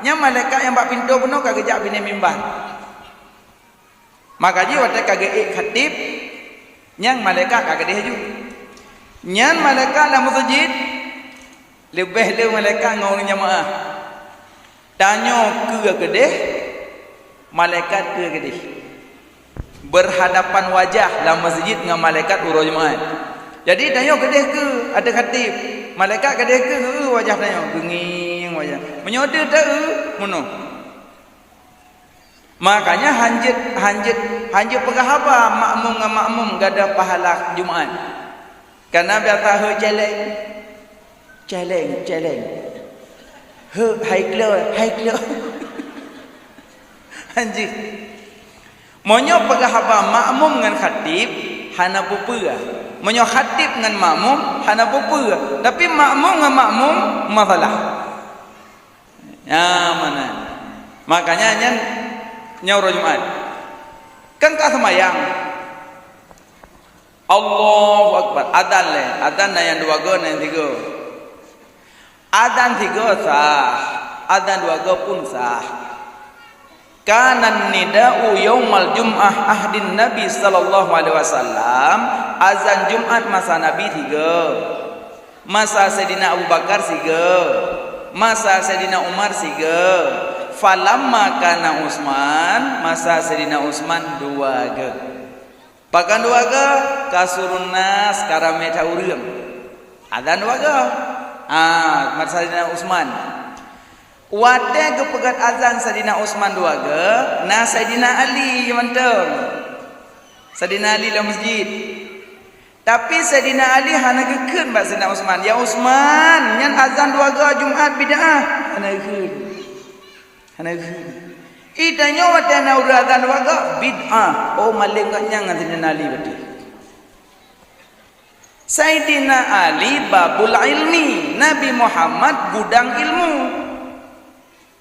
nyan malaikat nyang bak pintoe bunoe ka geujak binéh mimbar. Maka jih watèe ka geuék khatib, nyan malaikat ka keudéh ju. Nyan malaikat lam meuseujid, leubeh le malaikat ngon ureueng jamaah. Tanyoe keue keudéh, malaikat keue keudéh. Beurhadapan wajah lam meuseujid ngon malaikat uroe Jumat. Jadi tanyoe keudéh keue ateueh khatib, malaikat keudéh keue ngon wajah tanyoe, geungieng wajah. Meunyoe deuh ta-eu, meunoe. Makanya hanjeuet, hanjeuet, hanjeuet peugah haba makmum ngon makmum gadôh pahala Jumat. Karena biasa heuet celeng, celeng, celeng. Heuet hai kleu, hai kleu. Hanjeuet. Meunyoe peugah haba makmum ngon khatib, hana peue-peue. Meunyoe khatib ngon makmum, hana peue-peue. Tapi makmum ngon makmum, masalah. Nyan meunan. Makanya nyan, nyoe uroe Jumat. Kan ka seumayang. Allahu Akbar. Adan lé. Adan na nyang dua goe, na nyang tiga. Adan tiga sah. Adan dua goe pun sah. Kana nida'u yaumal jum'ah ahdin Nabi sallallahu alaihi wasallam. Azan Jumat masa Nabi tiga. Masa Saidina Abu Bakar sigoe, masa Saidina Umar sigoe, falamma kana Utsman, masa Saidina Utsman dua goe. Pakon dua goe? Kasurun nas, ka ramé that ureuëng. Azan dua goe. Ah, masa Saidina Utsman. Watée geupeugét azan Saidina Utsman dua goe, na Saidina Ali mantong. Saidina Ali lam masjid. Tapi Saidina Ali hana geukheun bak Saidina Utsman, "Ya Utsman, nyan azan dua goe Jumat bid'ah." Hana geukheun. Hana geukheun. Ih, tanyoe watée na ureuëng azan dua goe, bid'ah. Oh, maleng gobnyan ngon Saidina Ali berarti. Saidina Ali babul ilmi, Nabi Muhammad gudang ilmu.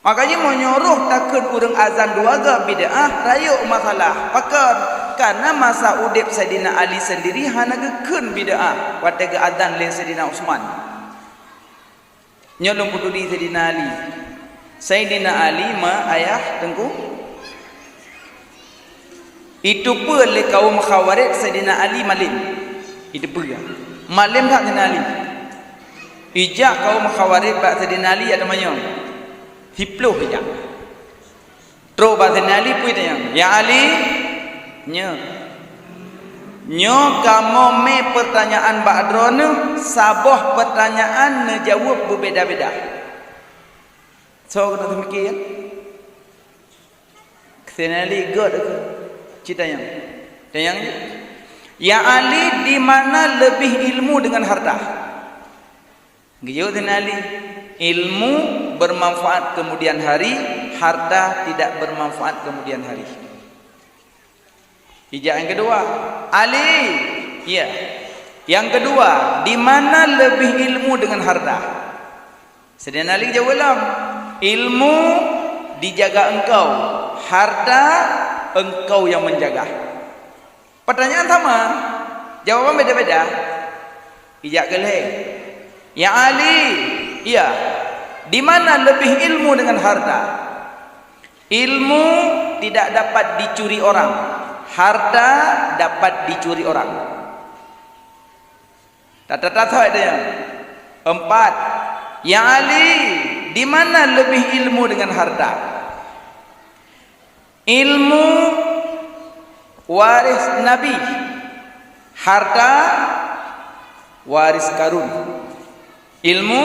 Makajih meunyoe roh takheun ureuëng azan dua goe bid'ah, rayeuk masalah. Pakon? Karena masa udeb Saidina Ali sendiri hana geukheun bid'ah watée geuazan lé Saidina Utsman. Nyoe lôn peuturi Saidina Ali. Saidina Ali ma ayah Teungku. Iteupeue lé kaum Khawarij Saidina Ali malem. Iteupeue. Malem that Saidina Ali. Ijak kaum Khawarij bak Saidina Ali ateueh manyong. Siploh ijak. Trok bak Saidina Ali peue tanyong, "Ya Ali, nyoe. Nyoe kamoe mé peurtanyaan bak droeneuh, saboh peurtanyaan neujaweueb beubeda-beda." Soe keuneuk teumiké, ya? Saidina Ali gét keu cit tanyong. Tanyong jih. Ya Ali, di mana lebih ilmu dengan harta? Geuyue teuh Ali, ilmu bermanfaat kemudian hari, harta tidak bermanfaat kemudian hari. Ijak yang kedua, Ali, iya. Yang kedua, di mana lebih ilmu dengan harta? Saidina Ali jaweueb lom, ilmu dijaga engkau, harta engkau yang menjaga. Pertanyaan sama, jawaban beda-beda. Ijak keu lhée. Ya Ali, iya. Di mana lebih ilmu dengan harta? Ilmu tidak dapat dicuri orang, harta dapat dicuri orang. Tata-tata thot dia. Empat. Ya Ali, di mana lebih ilmu dengan harta? Ilmu waris Nabi, harta waris karun. Ilmu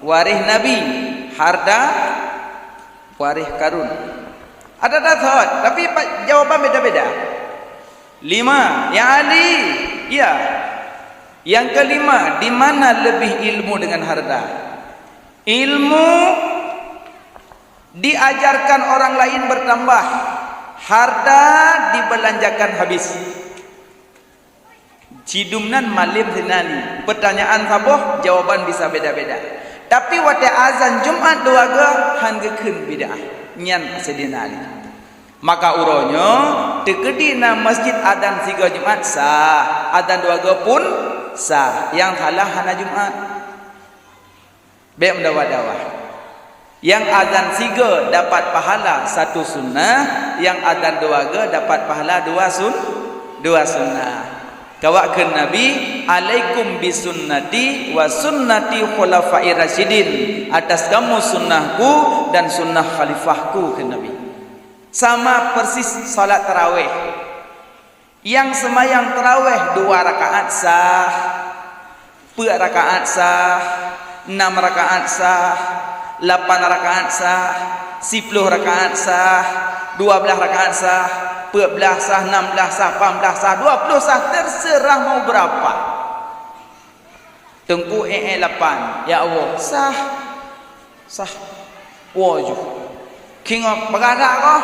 waris Nabi, harta waris karun. Ada dasar, tapi pa-, jawaban beda-beda. Lima, ya Ali, iya. Yang kelima, di mana lebih ilmu dengan harta? Ilmu diajarkan orang lain bertambah, harta dibelanjakan habis. Sidum nan malem sinan. Pertanyaan saboh, jawaban bisa beda-beda. Tapi watée azan Jumat dua ga han geukheun bid'ah. Nyan Saidina Ali. Maka uroe nyoe teukeudi na masjid azan siga Jumat sah, azan dua ga pun sah. Nyang salah hana Jumat. Bék meudawa-dawa. Nyang azan siga dapat pahala satu sunnah, nyang azan dua ga dapat pahala dua sun-, dua sunnah. Ka wak kheun Nabi, "Alaikum bisunnati wa sunnati khulafair rasyidin." Atas kamu sunnahku dan sunnah khalifahku, kheun Nabi. Sama persis salat tarawih. Nyang seumayang tarawih dua rakaat sah, peuet rakaat sah, nam rakaat sah, lapan rakaat sah, siploh rakaat sah, dua blaih rakaat sah, peuet blaih sah, nam blaih sah, lapan blaih sah, dua ploh sah, terserah mau berapa. Teungku, eh, eh, lapan. Ya Allah, sah. Sah. Woe ju. Kingoh bagah dak kah?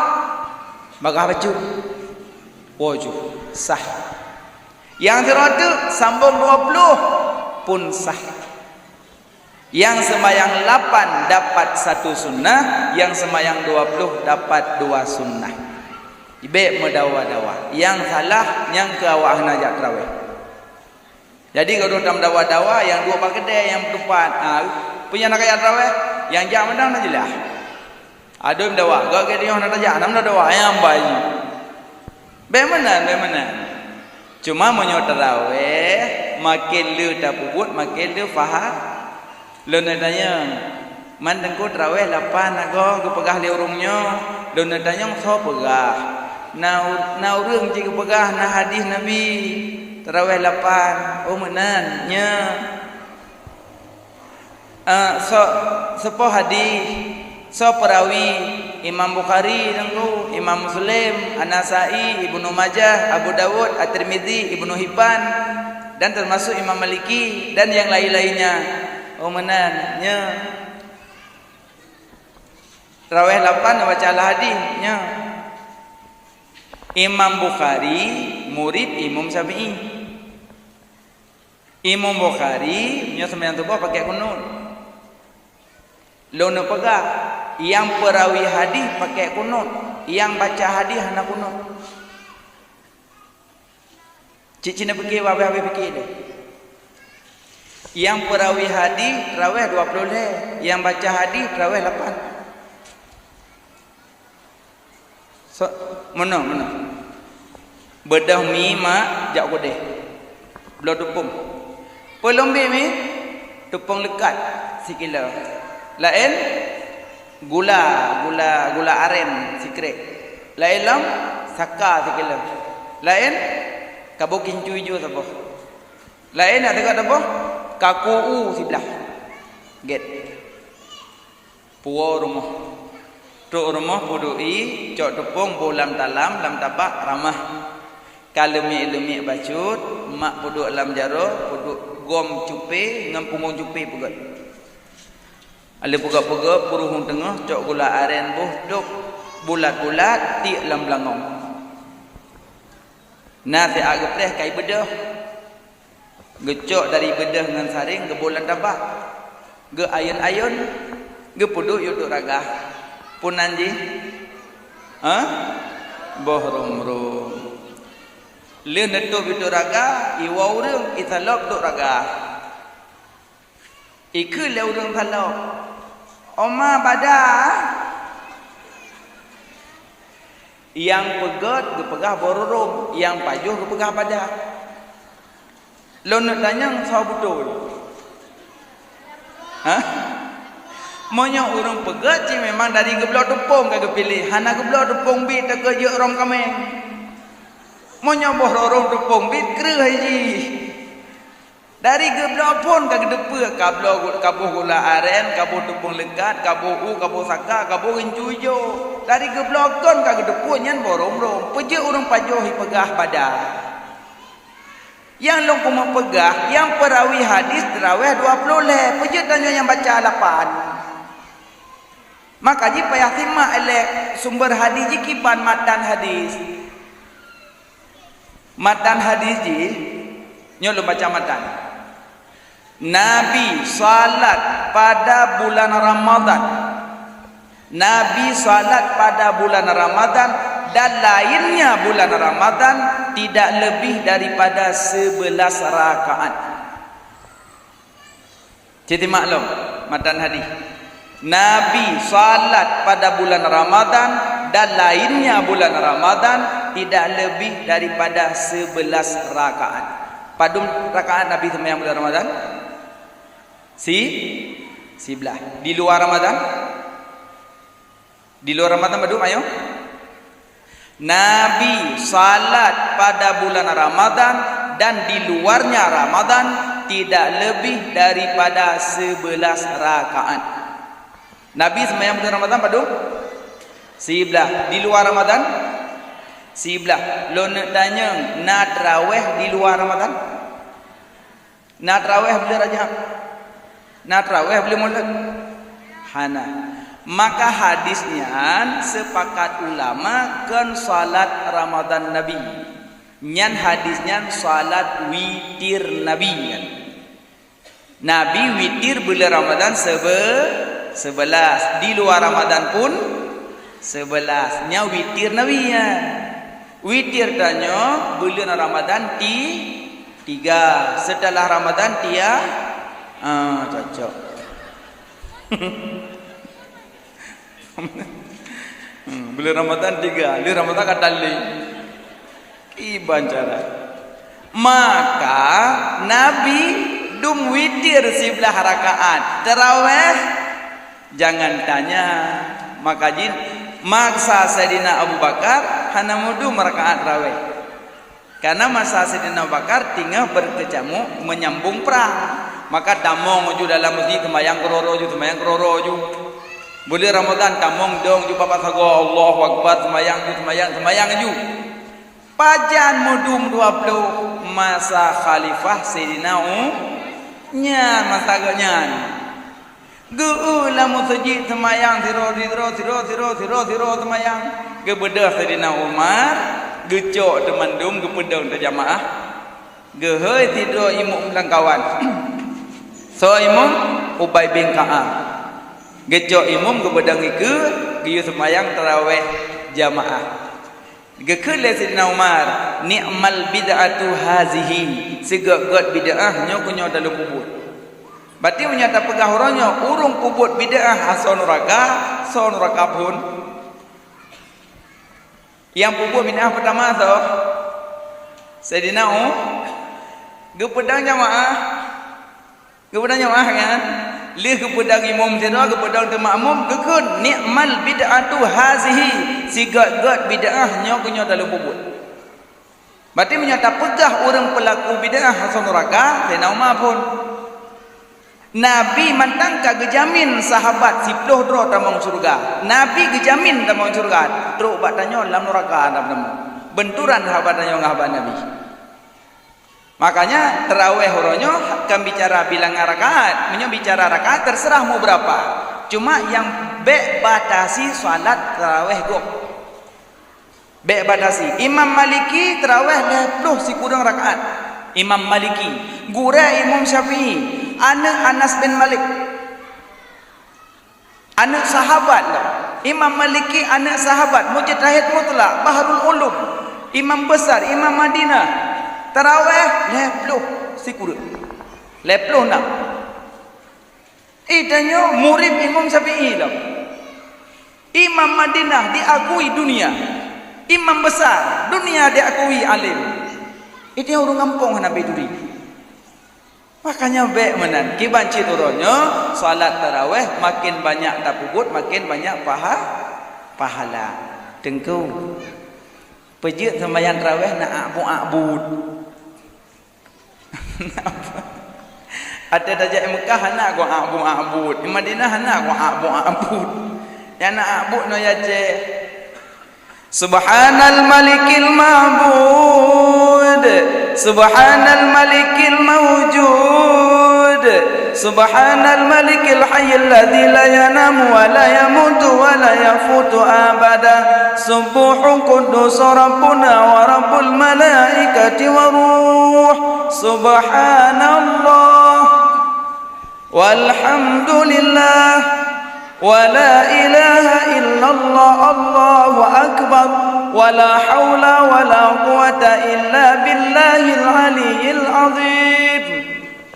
Bagah bacut. Woe ju. Sah. Nyang sidroe teuk sambong dua ploh pun sah. Nyang seumayang lapan dapat satu sunnah, nyang seumayang dua ploh dapat dua sunnah. Bék meudawa-dawa. Nyang salah, nyang keu awak hana jak tarawih. Jadi, gadoh tam dawa-dawa nyang duek bak keudè nyang meutupat. Ha, peue nyang na kajak tarawih? Nyang jak mantong na jeulaih. Adoe meudawa, gak geutanyoe hana tajak, na meudawa nyang bai. Bék meunan, bék meunan. Cuma meunyoe tarawih, maken le tapeubuet, maken le faham. Lôn neutanyong, "Man Teungku tarawih lapan agoe geupeugah lé ureuëng nyoe?" Lôn neutanyong, "Soe peugah?" "Na u-, na ureuëng cit geupeugah na hadih Nabi, tarawih lapan." "Oh, meunan, nyoe." "Eh, soe, soe po hadih? Soe peurawi?" "Imam Bukhari, Teungku, Imam Muslim, An-Nasai, Ibnu Majah, Abu Dawud, At-Tirmidzi, Ibnu Hibban, dan termasuk Imam Maliki dan yang lain-lainnya." "Oh, meunan, nyoe." Tarawih lapan baca al-hadih, nyoe. Imam Bukhari murid Imam Syafi'i. Imam Bukhari nyoe seumayang suboh pakai kunut. Lôn neupeugah, nyang peurawi hadih pakai kunut, nyang baca hadih hana kunut. Cit cina pike, babeh habéh pike deh. Nyang peurawi hadih tarawih dua ploh lhèe, nyang baca hadih tarawih lapan. So, meunoe, meunoe. Beudôh mi mak jak keudeh. Bloe teupông. Peuleumbih mi, teupông leukat sikilo. Laén gula, gula, gula aren sikrek. Laén lom saka sikilo. Laén kabu kincu ijo saboh. Laén nyang teuka saboh kaku u siblah. Gét. Puwoe rumoh. Trok rumoh peuduek ie, cok teupông boh lam talam, lam tabak, ramah. Ka leumiek-leumiek bacut, mak peuduek lam jaroe, peuduek gom cupé ngon punggong cupé peugét. Lheueh peugét-peugét, peuruhueng teungoh, cok gula aren boh dok bulat-bulat, tiek lam beulangong. Na siat geupreh kai beudôh. Geucok dari beudôh ngon saréng geuboh lam tabak. Geuayôn-ayôn, geupeuduek u teuk ragah. Peue nan jih? Hah? Boh rom-rom. Lheueh neutôb u teuk ragah, iwoe ureuëng, isalôb teuk ragah. Ikheun lé ureuëng salôb, "Oma bada." Nyang peugét geupeugah boh rom-rom, nyang pajoh geupeugah bada. Lôn neuk tanyong soe beutôi? Hah? Meunyoe ureuëng peugét cit memang dari geubloe teupông ka geupiléh, hana geubloe teupông biet takot jeuet rom kaméng. Meunyoe boh rom-rom teupông biet kreueh jih. Dari geubloe phon ka geuteupeue, ka bloe gu-, ka boh gula aren, ka boh teupông leukat, ka boh u, ka boh saka, ka boh gincu ijo. Dari geubloe kon ka geuteupeue nyan boh rom-rom. Peue jeuet ureuëng pajoh ipeugah bada. Nyang lôn keumeung peugah, nyang peurawi hadis teurawéh dua ploh lhée, peue jeuet tanyoe nyang baca lapan. Maka jih payah simak lé sumber hadis jih kiban matan hadis. Matan hadis jih, nyoe lôn baca matan. Nabi salat pada bulan Ramadan. Nabi salat pada bulan Ramadan dan lainnya bulan Ramadan tidak lebih daripada sebelas rakaat. Cit maklum, matan hadis. Nabi salat pada bulan Ramadan dan lainnya bulan Ramadan tidak lebih daripada sebelas rakaat. Padum rakaat Nabi sembahyang bulan Ramadan? Si, siblah. Di luar Ramadan? Di luar Ramadan padum, ayo? Nabi salat pada bulan Ramadan dan di luarnya Ramadan tidak lebih daripada sebelas rakaat. Nabi sembahyang bulan Ramadan padum? Siblah. Di luar Ramadan? Siblah. Lôn neuk tanyong, na teurawéh di luar Ramadan? Na teurawéh buleuen Rajab? Na teurawéh buleuen Mulod? Hana. Maka hadis nyan sepakat ulama kon salat Ramadan Nabi. Nyan hadis nyan salat witir Nabi nyan. Nabi witir buleuen Ramadan sebe-, sebelas. Di luar Ramadan pun sebelas. Nyan witir Nabi nyan. Witir tanyoe buleuen Ramadan ti-, tiga. Setelah Ramadan tia-, ah, cocok. Hmm, buleuen Ramadan tiga, di Ramadan ka talé. Kiban cara. Maka Nabi dum witir siblah rakaat. Teurawéh? Jangan tanya. Maka jih maksa Saidina Abu Bakar hana meudum rakaat teurawéh. Karena masa Saidina Abu Bakar teungoh beukeucamuk menyambung prang. Maka tamong ju dalam meuseujid, seumayang keudroe-droe ju, seumayang keudroe-droe ju. Buleuen Ramadan tamong dong ju babah sagoe, Allahu Akbar, seumayang ju, seumayang, seumayang ju. Pajan meudum dua ploh masa khalifah Saidina U-, nyan masa geuh nyan. Geu-eu lam meuseujid seumayang sidroe, sidroe, sidroe, sidroe, sidroe, sidroe seumayang. Geubeudôh Saidina Umar, geucok teumandum geupeudong teujamaah. Geuhôi sidroe imum lamkawan. Soe imum? Ubay bin Ka'ab. Geucok imum geupeudong ikeue, geuyue seumayang tarawéh jamaah. Geukheun lé Saidina Umar, "Ni'mal bid'atu hazihi, sigét-gét bid'ah nyoe keuh nyoe talumpubut." Berarti meunyoe tapeugah uroe nyoe, ureuëng peubuet bid'ah asoe nuraka, soe nuraka phon. Nyang peubuet bid'ah peutama soe? Saidina U-, geupeudong jamaah. Geupeudong jamaah nyan, lheueh geupeudong imum sidroe, geupeudong teumakmum, geukheun, "Ni'mal bid'atu hazihi, sigét-gét bid'ah nyoe keuh nyoe talumpubut." Berarti meunyoe tapeugah ureuëng peulaku bid'ah asoe nuraka, Saidina Umar phon. Nabi mantong ka geujamin sahabat siploh droe tamong syeuruga. Nabi geujamin tamong syeuruga, trok bak tanyoe lam nuraka lam tamong. Benturan haba tanyoe ngon haba Nabi. Makanya, taraweh uroe nyoe kan bicara bilangan rakaat. Meunyoe bicara rakaat, terserah mau berapa. Cuma nyang bèk batasi salat taraweh gob. Bèk batasi. Imam Maliki taraweh lhèe ploh sikureueng rakaat. Imam Maliki. Gurèe Imam Syafi'i. Aneuk Anas bin Malik. Aneuk sahabat lah. Imam Maliki aneuk sahabat, mujtahid mutlak, bahrul ulum, imam besar, imam Madinah. Taraweh lhèe ploh sikureueng. Lhèe ploh nam. Eh, tanyoe murid Imam Syafi'i lah. Imam Madinah diakui dunia. Imam besar, dunia diakui alim. Itu ureueng gampông hana bèk turi. Makanya bèk meunan. Kiban cit uroe nyoe, salat taraweh makin banyak tapeubuet, makin banyak paha-, pahala. Teungku, peujeuet seumayang taraweh na akbu-akbut. Até tajak Mekah hana akbu-akbut, Madinah hana akbu-akbut. Nyang na akbut nyoe ya ceh. Subhanal Malikil Ma'bud, Subhanal Malikil Mawjud, Subhanal Malikil Hayyil Ladzi la yanamu wa la yamutu wa la yafutu abada. Subbuhun Quddus Rabbuna wa Rabbul Malaikati wa Ruh. Subhanallah. Walhamdulillah, wa la ilaha illallah, Allahu akbar, wa la haula wa la quwwata illa billahil aliyyil azim.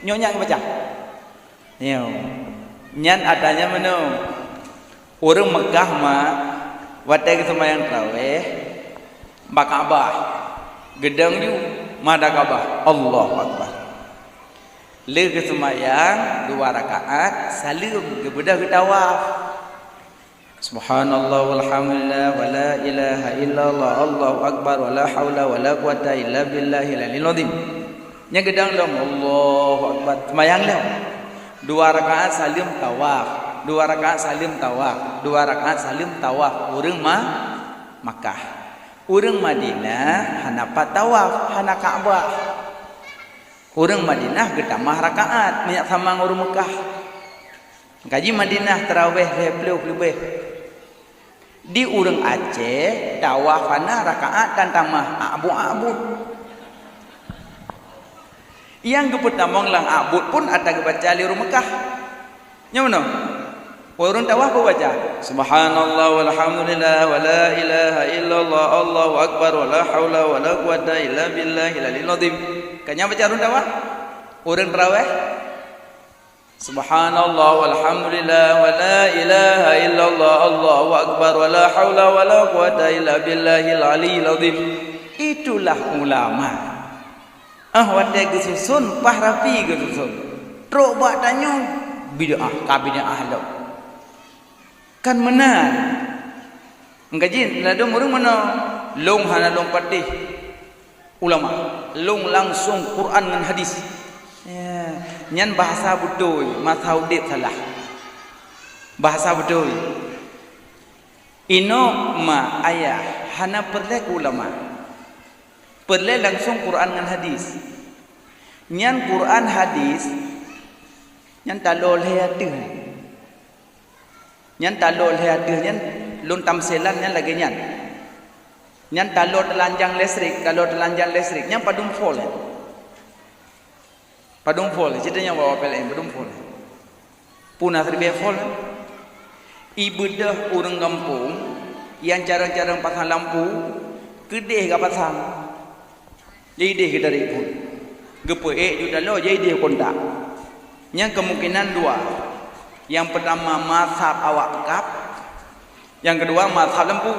Nyoe nyang baca. Nyoe. Nyan adanya meunoe. Ureueng Mekah ma, watèe geuseumayang taraweh, bak Ka'bah. Geudong ju, ma da Ka'bah. Allahu akbar. Lheueh geuseumayang dua rakaat, saleuem, geubeudôh geutawaf. Subhanallah walhamdulillah wa la ilaha illallah, Allahu akbar, wa la haula wa la quwwata illa billahil aliyil azim. Nyang geudong lom, Allahu akbar. Seumayang lom. Dua rakaat saleuem tawaf, dua rakaat saleuem tawaf, dua rakaat saleuem tawaf. Ureueng ma-, Makkah. Ureueng Madinah hana pat tawaf, hana Ka'bah. Ureueng Madinah geutamah rakaat, meunyak sama ngon ureueng Meukah. Kaji Madinah taraweh lhèe ploh leubeh. Di ureueng Aceh, tawaf hana rakaat dan tamah akbut-akbut. Nyang geupeutamong lam akbut pun ata geubaca lé ureueng Meukah. Nyo meunoe? Ureueng tawaf beubaca, "Subhanallah walhamdulillah wa la ilaha illallah, Allahu akbar, wa la haula wa la quwwata illa billahil aliyil azim." Kan nyan baca ureueng tawaf? Ureueng taraweh? "Subhanallah walhamdulillah wa la ilaha illallah, Allahu akbar, wa la haula wa la quwwata illa billahil aliyil azim." Itulah ulama. Ah, watèe geususon, paih rapi geususon. Trok bak tanyoe, bid'ah, ka bid'ah lom. Kan meunan. Engkaji ladôm ureueng meunoe, lôn hana lôn patéh ulama, lôn langsong Quran ngon hadis. Ya, nyan bahasa beutôi, masa udép salah. Bahasa beutôi. Inong, ma, ayah, hana peureulèe keu ulama. Peureulèe langsong Quran ngon hadis. Nyan Quran hadis, nyan talo lhèe ateueh. Nyan talo lhèe ateueh nyan, lôn tamsilan nyan lagèe nyan. Nyan talo teulanjang listrik, talo teulanjang listrik, nyan padum volt nyan. Padum volt, cit nyan bak P L N, padum volt. Puna siribèe volt. Ibeudôh ureueng gampông nyang carông-carông pasang lampu, keudéh geuh pasang. Jadi idéh geuh tarék phôn. Geupeuék juta lom, jadi idéh kontak. Nyan kemungkinan dua. Nyang peutama mazhab awak peukab, nyang keudua mazhab lampu.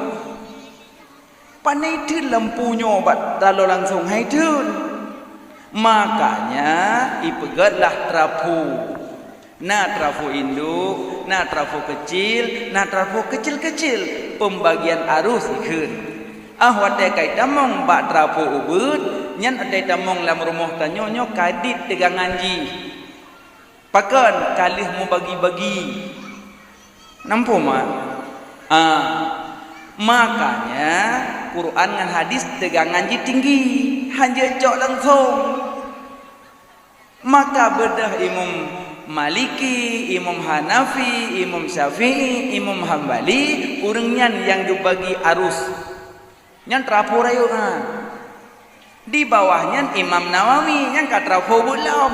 Pane theun lampu nyoe bak talo langsong, hai theun. Makanya ipeugèt lah trafo. Na trafo induk, na trafo keucil, na trafo keucil-keucil. Pembagian arus ikheun. Ah, watèe ka itamong bak trafo ubeuet, nyan watèe itamong lam rumoh tanyoe nyoe ka dit teugangan jih. Pakon ka lheueh meubagi-bagi. Nampu ma? Ah, makanya Quran ngon hadis teugangan jih tinggi, hanjeuet cok langsong. Maka beudôh Imam Maliki, Imam Hanafi, Imam Syafi'i, Imam Hambali, ureuëng nyan nyang geubagi arus. Nyan teurapô rayeuk na. Di bawah nyan Imam Nawawi, nyan ka teurapô beuet lom.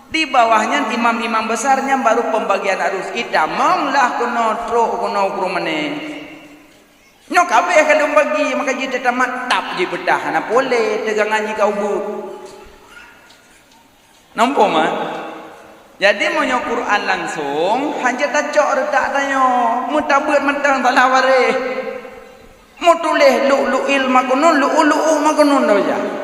Di bawah nyan imam-imam besar, nyan baru pembagian arus. Itamong lah keunoe trok keunoe u Krueng Mané. Nyoe ka abéh ka lôn bagi, maka jih teuh tamat tap jih peutah, hana puléh teugangan jih ka ubeut. Nampak, ma? Jadi, meunyoe Quran langsong, hanjeuet tacok reutak tanyoe, meutabeuet mantong salah baréh. Meutuléh lu'lu'il maknun, lu'lu'u maknun dah baca.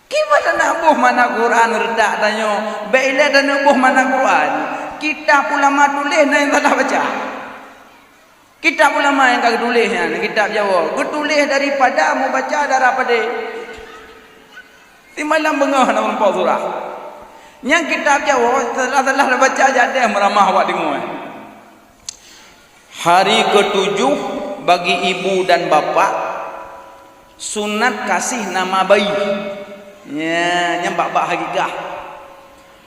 Kiban na boh makna Quran reutak tanyoe, bèk ilèe tanyoe boh makna Quran. Kitab ulama tuléh na nyang salah baca. Kitab ulama nyang ka geutuléh nyan, kitab Jawa, geutuléh daripada mubaca darah padé. Simalam beungoh na meurumpok surah. Nyang kitab Jawa, salah-salah baca jadeh meuramah awak deungoe. Hari ketujuh bagi ibu dan bapak, sunat kasih nama bayi. Ya, nyan bak-bak hakikah.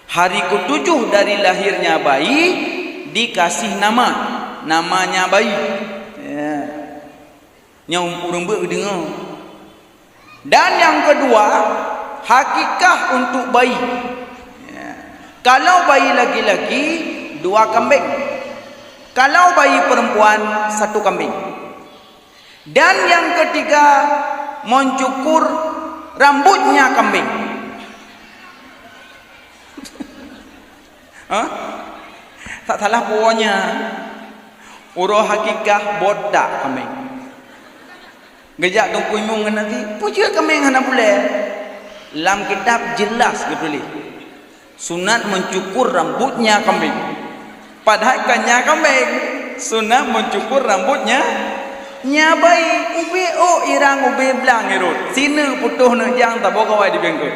Hari ketujuh dari lahirnya bayi, dikasih nama, namanya bayi. Ya. Nyoe ureuëng beuet geudeungoe. Dan yang kedua, hakikah untuk bayi. Ya. Kalau bayi laki-laki, dua kambing. Kalau bayi perempuan, satu kambing. Dan yang ketiga, mencukur rambutnya kambing. Ha? Tak salah puwoe nyan. Uroe hakikah botak kambing. Geujak Teungku Imum ngon Nabi, "Peue jeuet kambing hana puléh?" Lam kitab jelas geutuléh, "Sunat mencukur rambutnya kambing." Padahai kan nya kambing, sunat mencukur rambutnya nya bayi. Ubé ôk irang, ubé blang irot, sineuk putôh neuk jang, saboh gawai di beungkot.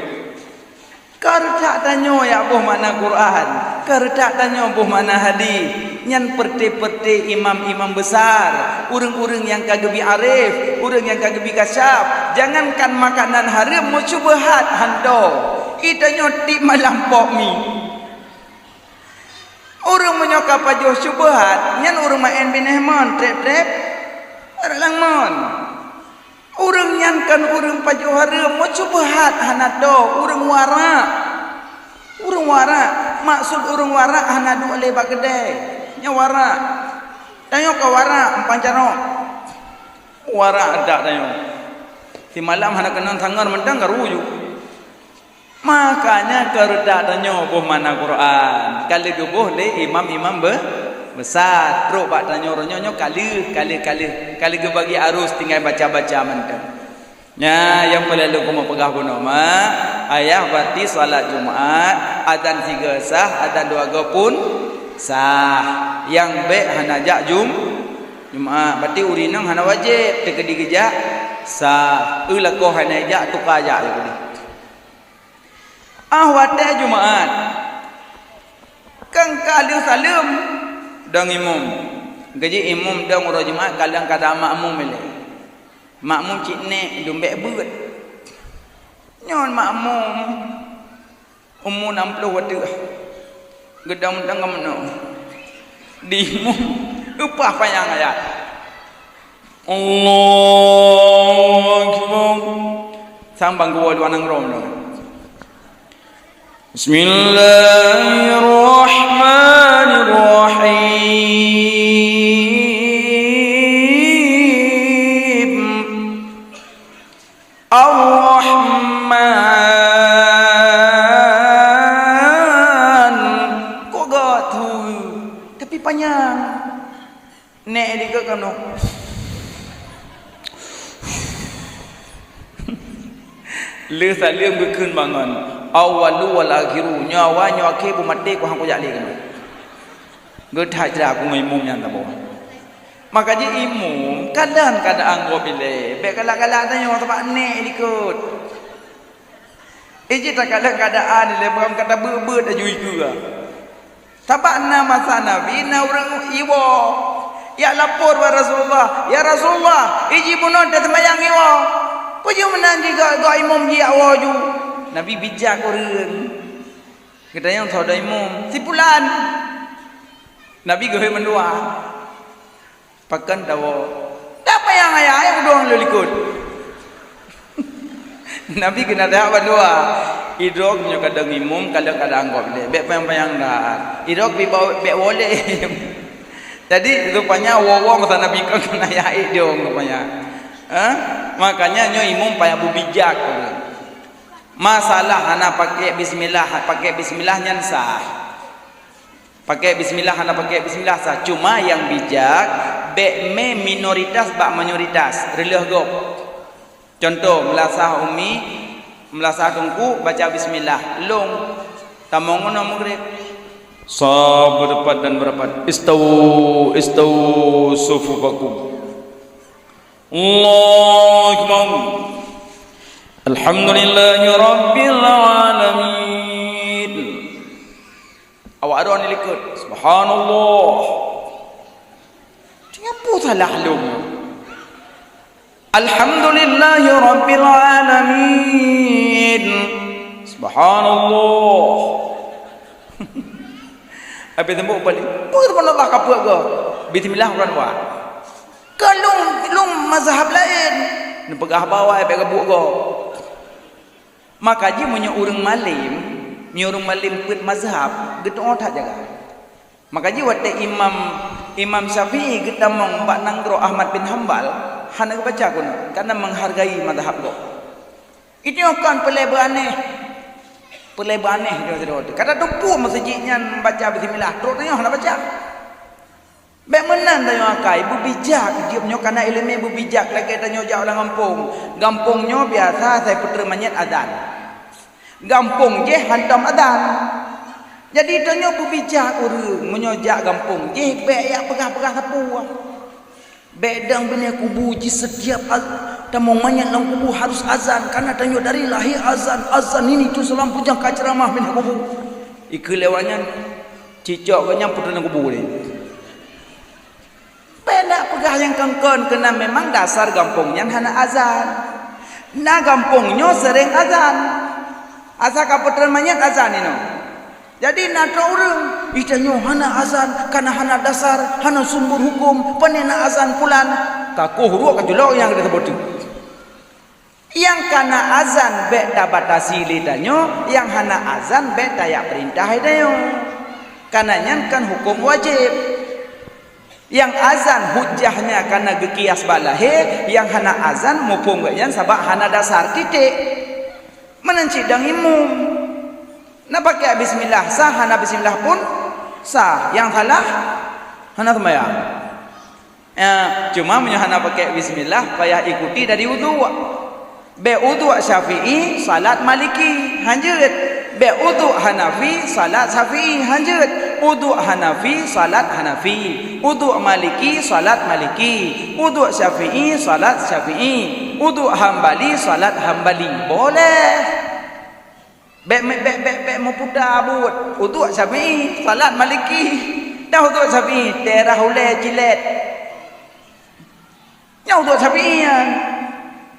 Ka reutak tanyoe ya boh makna Quran, ka reutak tanyoe boh makna hadis. Nyan peureté-peureté imam-imam besar, ureuëng-ureuëng nyang ka geubi arif, ureuëng nyang ka geubi kasyaf. Jangankan makanan hareuem, meusyubeuhat hantom. Itanyoe tiep malam pok mi. Ureuëng meunyoe ka pajoh syubeuhat, nyan ureuëng maén binéh mon, trép-trép, rot lam mon. Ureuëng nyan kan ureuëng pajoh hareuem, meusyubeuhat hana tho, ureuëng warak. Ureuëng warak, maksud ureuëng warak hana duek lé bak keudè. Nyan warak. Tanyoe ka warak, eumpang carông. Warak dak tanyoe. Simalam hana keunong sangor mantong ka rujuk. Makanya ka reutak tanyoe boh makna Quran, ka lheueh geuboh lé imam-imam be-, besar. Trok bak tanyoe uroe nyoe, nyoe ka lheueh, ka lheueh, ka lheueh, ka lheueh geubagi arus tinggai baca-baca mantong. Nyan nyang peureulée lôn keumeung peugah bunoe ma, ayah berarti salat Jumat, azan sigoe sah, azan dua goe pun sah. Nyang bék hana jak Jum-, Jumat, berarti ureuëng inong hana wajéb teukeudi geujak sah. Eu lakoe hana jak, tuka jak lé keudeh. Ah watée Jumat, kan ka lheueh saleuem dong imum. Geujak imum dong uroe Jumat, ka lheueh ka da makmum ilée. Makmum cit nék dum bék beuet. Nyoe makmum umu nam ploh watée. Geudong dong meunoe. Di imum, eupah panyang ayat. Allahu Akbar. Sambang geuwoe luwa nanggroe nyoe. Bismillahirrahmanirrahim. Ar-Rahman. Kok gak tu? Tapi panyang. Nék dikeue keunoe. Lheueh saleuem geukheun bangon. Awwalu wal akhiru. Nyoe awai, nyoe akhé, beumaté, ku han kujak lé keunoe. Geuthat jra ku ngon imum nyan saboh. Maka jih imum, kadang keadaan gob ilée, bék galak-galak tanyoe sabab nék likot. Iji takala keadaan ilée beuram kata beuet-beuet aju ikeue. Sabab na masa Nabi na ureuëng iwoe. Jak lapor bak Rasulullah, "Ya Rasulullah, iji bunoe teuseumbahyang iwoe. Peue jih meunan jih gak, gak imum jih jak woe ju?" Nabi bijak ureuëng. Geutanyong sidroe imum, "Si pulan?" Nabi geuhôi mandua. "Pakon tawoe?" "Dak payah ayah, ayah udong lé likot." Nabi keuneuk that bandua. Idrok nyoe kadang imum, kadang-kadang anggop lé. Bék payang-payang that. Idrok bi bau bék wolem. Jadi rupanya woe-woe masa Nabi kon keuneuk idong rupanya. Ha? Makanya nyoe imum payah beubijak. Masalah hana pakai bismillah, pakai bismillah nyan sah. Pakai bismillah hana pakai bismillah sah. Cuma nyang bijak, bék mé minoritas bak mayoritas, reuloh gob. Contoh, meulasah umi, meulasah teungku, baca bismillah. Lông, tamong ngon maghrib. Saf berdepan dan berapat. Istau, istau, sufufakum. Allahu Akbar. Alhamdulillahi Rabbil Alamin. Awak droe ni likot. Subhanallah. Tiap salah lông. Alhamdulillahi Rabbil Alamin. Subhanallah. Habis tembok balik. Peue teuma Allah kapeuet go? Bismillah bukan wa. Ka lông, lông mazhab laén. Neupeugah bawai bék gabuek go. Maka jih meunyoe ureuëng malém, meunyoe ureuëng malém peuet mazhab, geutuoh that jaga. Maka jih watée Imam, Imam Syafi'i geutamong bak nanggroe Ahmad bin Hambal, hana geubaca kunut, karena menghargai mazhab gob. Itu kon peulée beuaneh. Peulée beuaneh itu sidroe tu. Kada teupeu meuseujid nyan baca bismillah, trok tanyoe hana baca. Bék meunan tanyoe akai, beubijak, jeuet nyoe kana iéleumé beubijak lagée tanyoe jak lam gampông. Gampông nyoe biasa asai peutrön manyét azan. Gampông jih hantom azan. Jadi tanyoe beubijak ureuëng meunyoe jak gampông jih bék jak peugah-peugah sapeue. Bék dang binéh kubu jih setiap az-, tamong manyét lam kubu harus azan, karena tanyoe dari lahé azan, azan ini tu seulampujang ka ceuramah binéh kubu. Ikeu lewat nyan, cicok geuh nyan peutrön lam kubu deh. Bék nak peugah nyang kon-kon keunan memang dasar gampông nyan hana azan. Na gampông nyoe seuréng azan. Asai ka peutrön manyét azan inoe. Jadi na trok ureuëng, "Ih tanyoe hana azan, kana hana dasar, hana sumber huköm, pane na azan pulan." Ka koh ruek ka culok nyang geuseubut tu. Nyang kana azan bék tabatasi lé tanyoe, nyang hana azan bék tajak peurintah lé tanyoe. Kana nyan kan huköm wajéb. Nyang azan hujahnya kana geukias bak lahé, nyang hana azan muphom gobnyan sabab hana dasar titek. Meunan cit dang imum. Na pakai bismillah sah, hana bismillah pun sah. Nyang salah hana seumbahyang. Ya, cuma meunyoe hana pakai bismillah, payah ikuti dari udhu. Bék udhu Syafi'i, salat Maliki, hanjeuet. Bék udhu Hanafi, salat Syafi'i, hanjeuet. Udhu Hanafi, salat Hanafi. Udhu Maliki, salat Maliki. Udhu Syafi'i, salat Syafi'i. Udhu Hambali, salat Hambali. Boleh. Bék, bék, bék, bék, bék meuputa buet. Udhu Syafi'i, salat Maliki. Dah udhu Syafi'i, teurah ulée cilet. Nyan udhu Syafi'i nyan.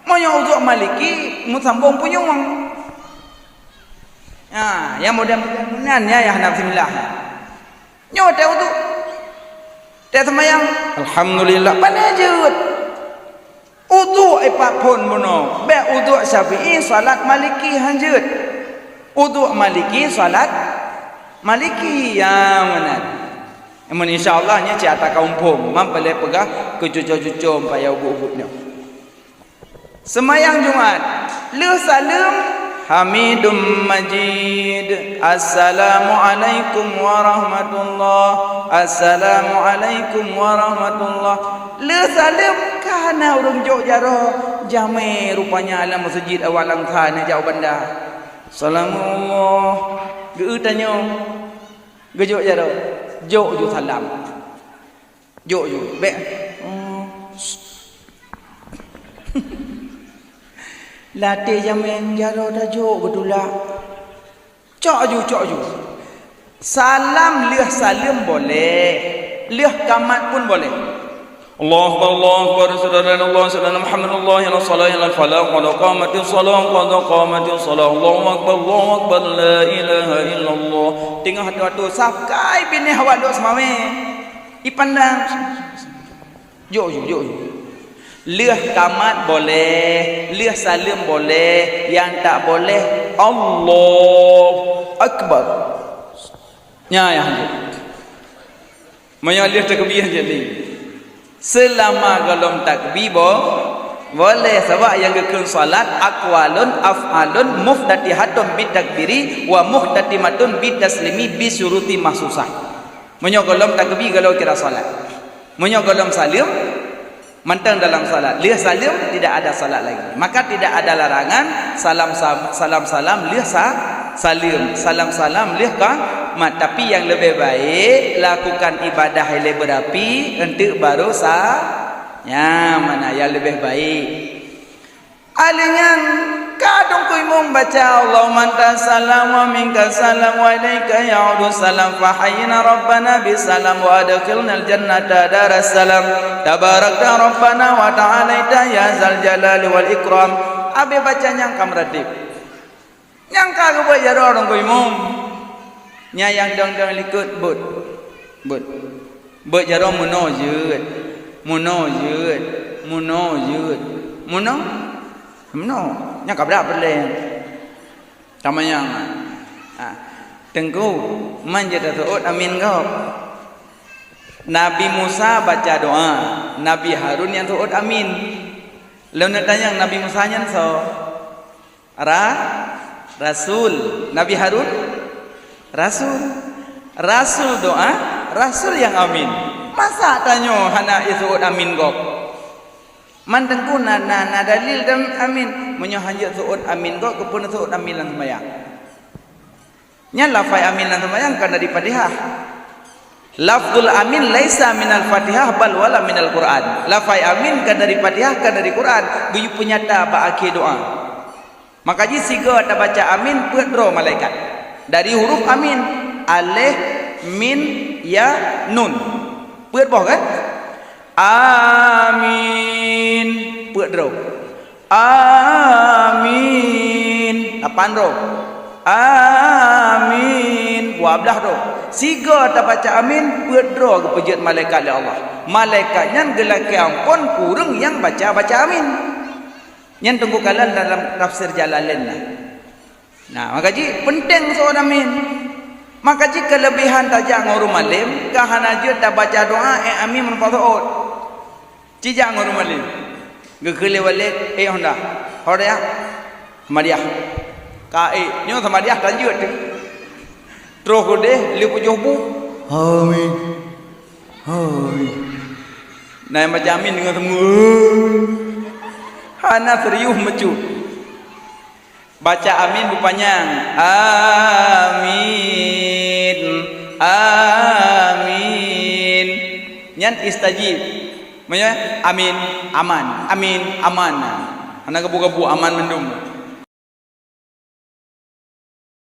Meunyoe udhu Maliki, meusambong punyueng. Ha, nyang model-model nyan, nyan nyang hana bismillah. Nyoe teuh udhu. Teuh seumayang, alhamdulillah, pane jeuet. Udhu ipat phon bunoe, bék udhu Syafi'i, salat Maliki hanjeuet. Udhu Maliki, salat Maliki, ya meunan. Namun insya Allah nyoe cit ata kaum phom, mam paleng peugah keu cuco-cuco payah ubit-ubit nyoe. Seumayang Jumat, lheueh saleuem, Hamidum Majid. Assalamualaikum warahmatullah. Assalamualaikum warahmatullah. Lheueh saleuem ka na ureuëng jok jaroe, jamé rupanya lam meuseujid awak lam kha na jak u banda. Salamullah. Geu tanyoe. Geujok jaroe. Jok ju salam. Jok ju, bék. Oh. Latée jamén jaroe tajok beutulak. Cok ju, cok ju. Salam lheueh saleuem boleh, lheueh kamat pun boleh. Allahu Akbar, Allahu Akbar, asyhadu an la ilaha illallah, asyhadu anna Muhammadan rasulullah, hayya 'alas shalah, hayya 'alal falah, qad qamatis shalah, qad qamatis shalah, Allahu Akbar, Allahu Akbar, la ilaha illallah. Teungoh atoe-atoe, sab kai binéh awak duek seumawé. Ipandang. Jok, jok, jok. Lheueh kamat boleh, lheueh saleuem boleh, nyang tak boleh, Allahu Akbar. Nyan nyang hanjeuet. Meunyoe lheueh takbir jadi. Seulama gohlom takbir bo-, boleh, sabab nyang geukheun salat aqwalun af'alun muftatihatun bitakbiri wa muhtatimatun bitaslimi bisyuruti mahsusah. Meunyoe gohlom takbir, gohlom kira salat. Meunyoe gohlom saleuem, mantong dalam salat. Lheueh saleuem, tidak ada salat lagi. Maka tidak ada larangan salam sa-, salam-salam lheueh sa-, saleuem, salam-salam lheueh ka-, mat. Tapi nyang leubeh baik, lakukan ibadah ilée beurapi, enteuk baru sa-, nyan meunan nyang leubeh baik. Alheuh nyan, ka Teungku Imum baca, "Allahumma antas salam wa minkas salam wa ilaika ya'udus salam, fa hayyina rabbana bis salam wa adkhilnal jannata daras salam. Tabarakta rabbana wa ta'alaita ya zal jalali wal ikram." Abéh baca nyan ka meuratib. Nyang ka geubeuet jaroe Teungku Imum. Nyan nyang dong-dong likot beuet. Beuet. Beuet jaroe meunoe jeuet. Meunoe jeuet. Meunoe jeuet. Meunoe. Meunoe. Nyang ka brat peureulée. Tamanyang. Ha. Teungku, man jeuet taseuôt amin gob. Nabi Musa baca doa, Nabi Harun nyang seuôt amin. Lôn neutanyong, Nabi Musa nyan soe? Ra-, rasul. Nabi Harun? Rasul. Rasul doa, rasul nyang amin. Masa tanyoe hana jiseuôt amin gob? Man Teungku na, na, na dalil dan amin. Meunyoe hanjeuet seuôt amin gob, keupeue neuseuôt amin lam seumayang? Nyan lafai amin lam seumayang kan dari Fatihah. Lafzul amin laisa minal Fatihah bal wala minal Quran. Lafai amin kan dari Fatihah, kan dari Quran. Geuyue peunyata bak akhé doa. Maka jih sigoe tabaca amin, peuet droe malaikat. Dari huruf amin, alif, mim, ya, nun. Peuet boh kan? Amin. Peuet droe. Amin. Lapan droe. Amin. Dua belas droe. Sigoe tabaca amin, peuet droe geupeujeuet malaikat lé Allah. Malaikat nyan geulakée amphon ureuëng nyang baca-baca amin. Nyan Teungku kalon dalam tafsir Jalalain na. Nah, maka jih peunteng seuôt amin. Maka jih keuleubehan tajak ngon ureuëng malém, ka hana jeuet tabaca doa, éh amin meunyoe seuôt. Cijak ngon ureuëng malém. Geukheun lé Walid, "Éh honda, honda ya? Samadiah." Ka éh, nyoe samadiah tan jeuet teuh. Troh keudeh, lheueh peujoh bu. Amin. Amin. Nah, nyang baca amin deungon seumeue. Hana serius meucut. Baca amin beupanyang. Amin. Amin. Nyan istajib. Meunyoe amin, aman. Amin, aman. Hana geubu-geubu aman mandum.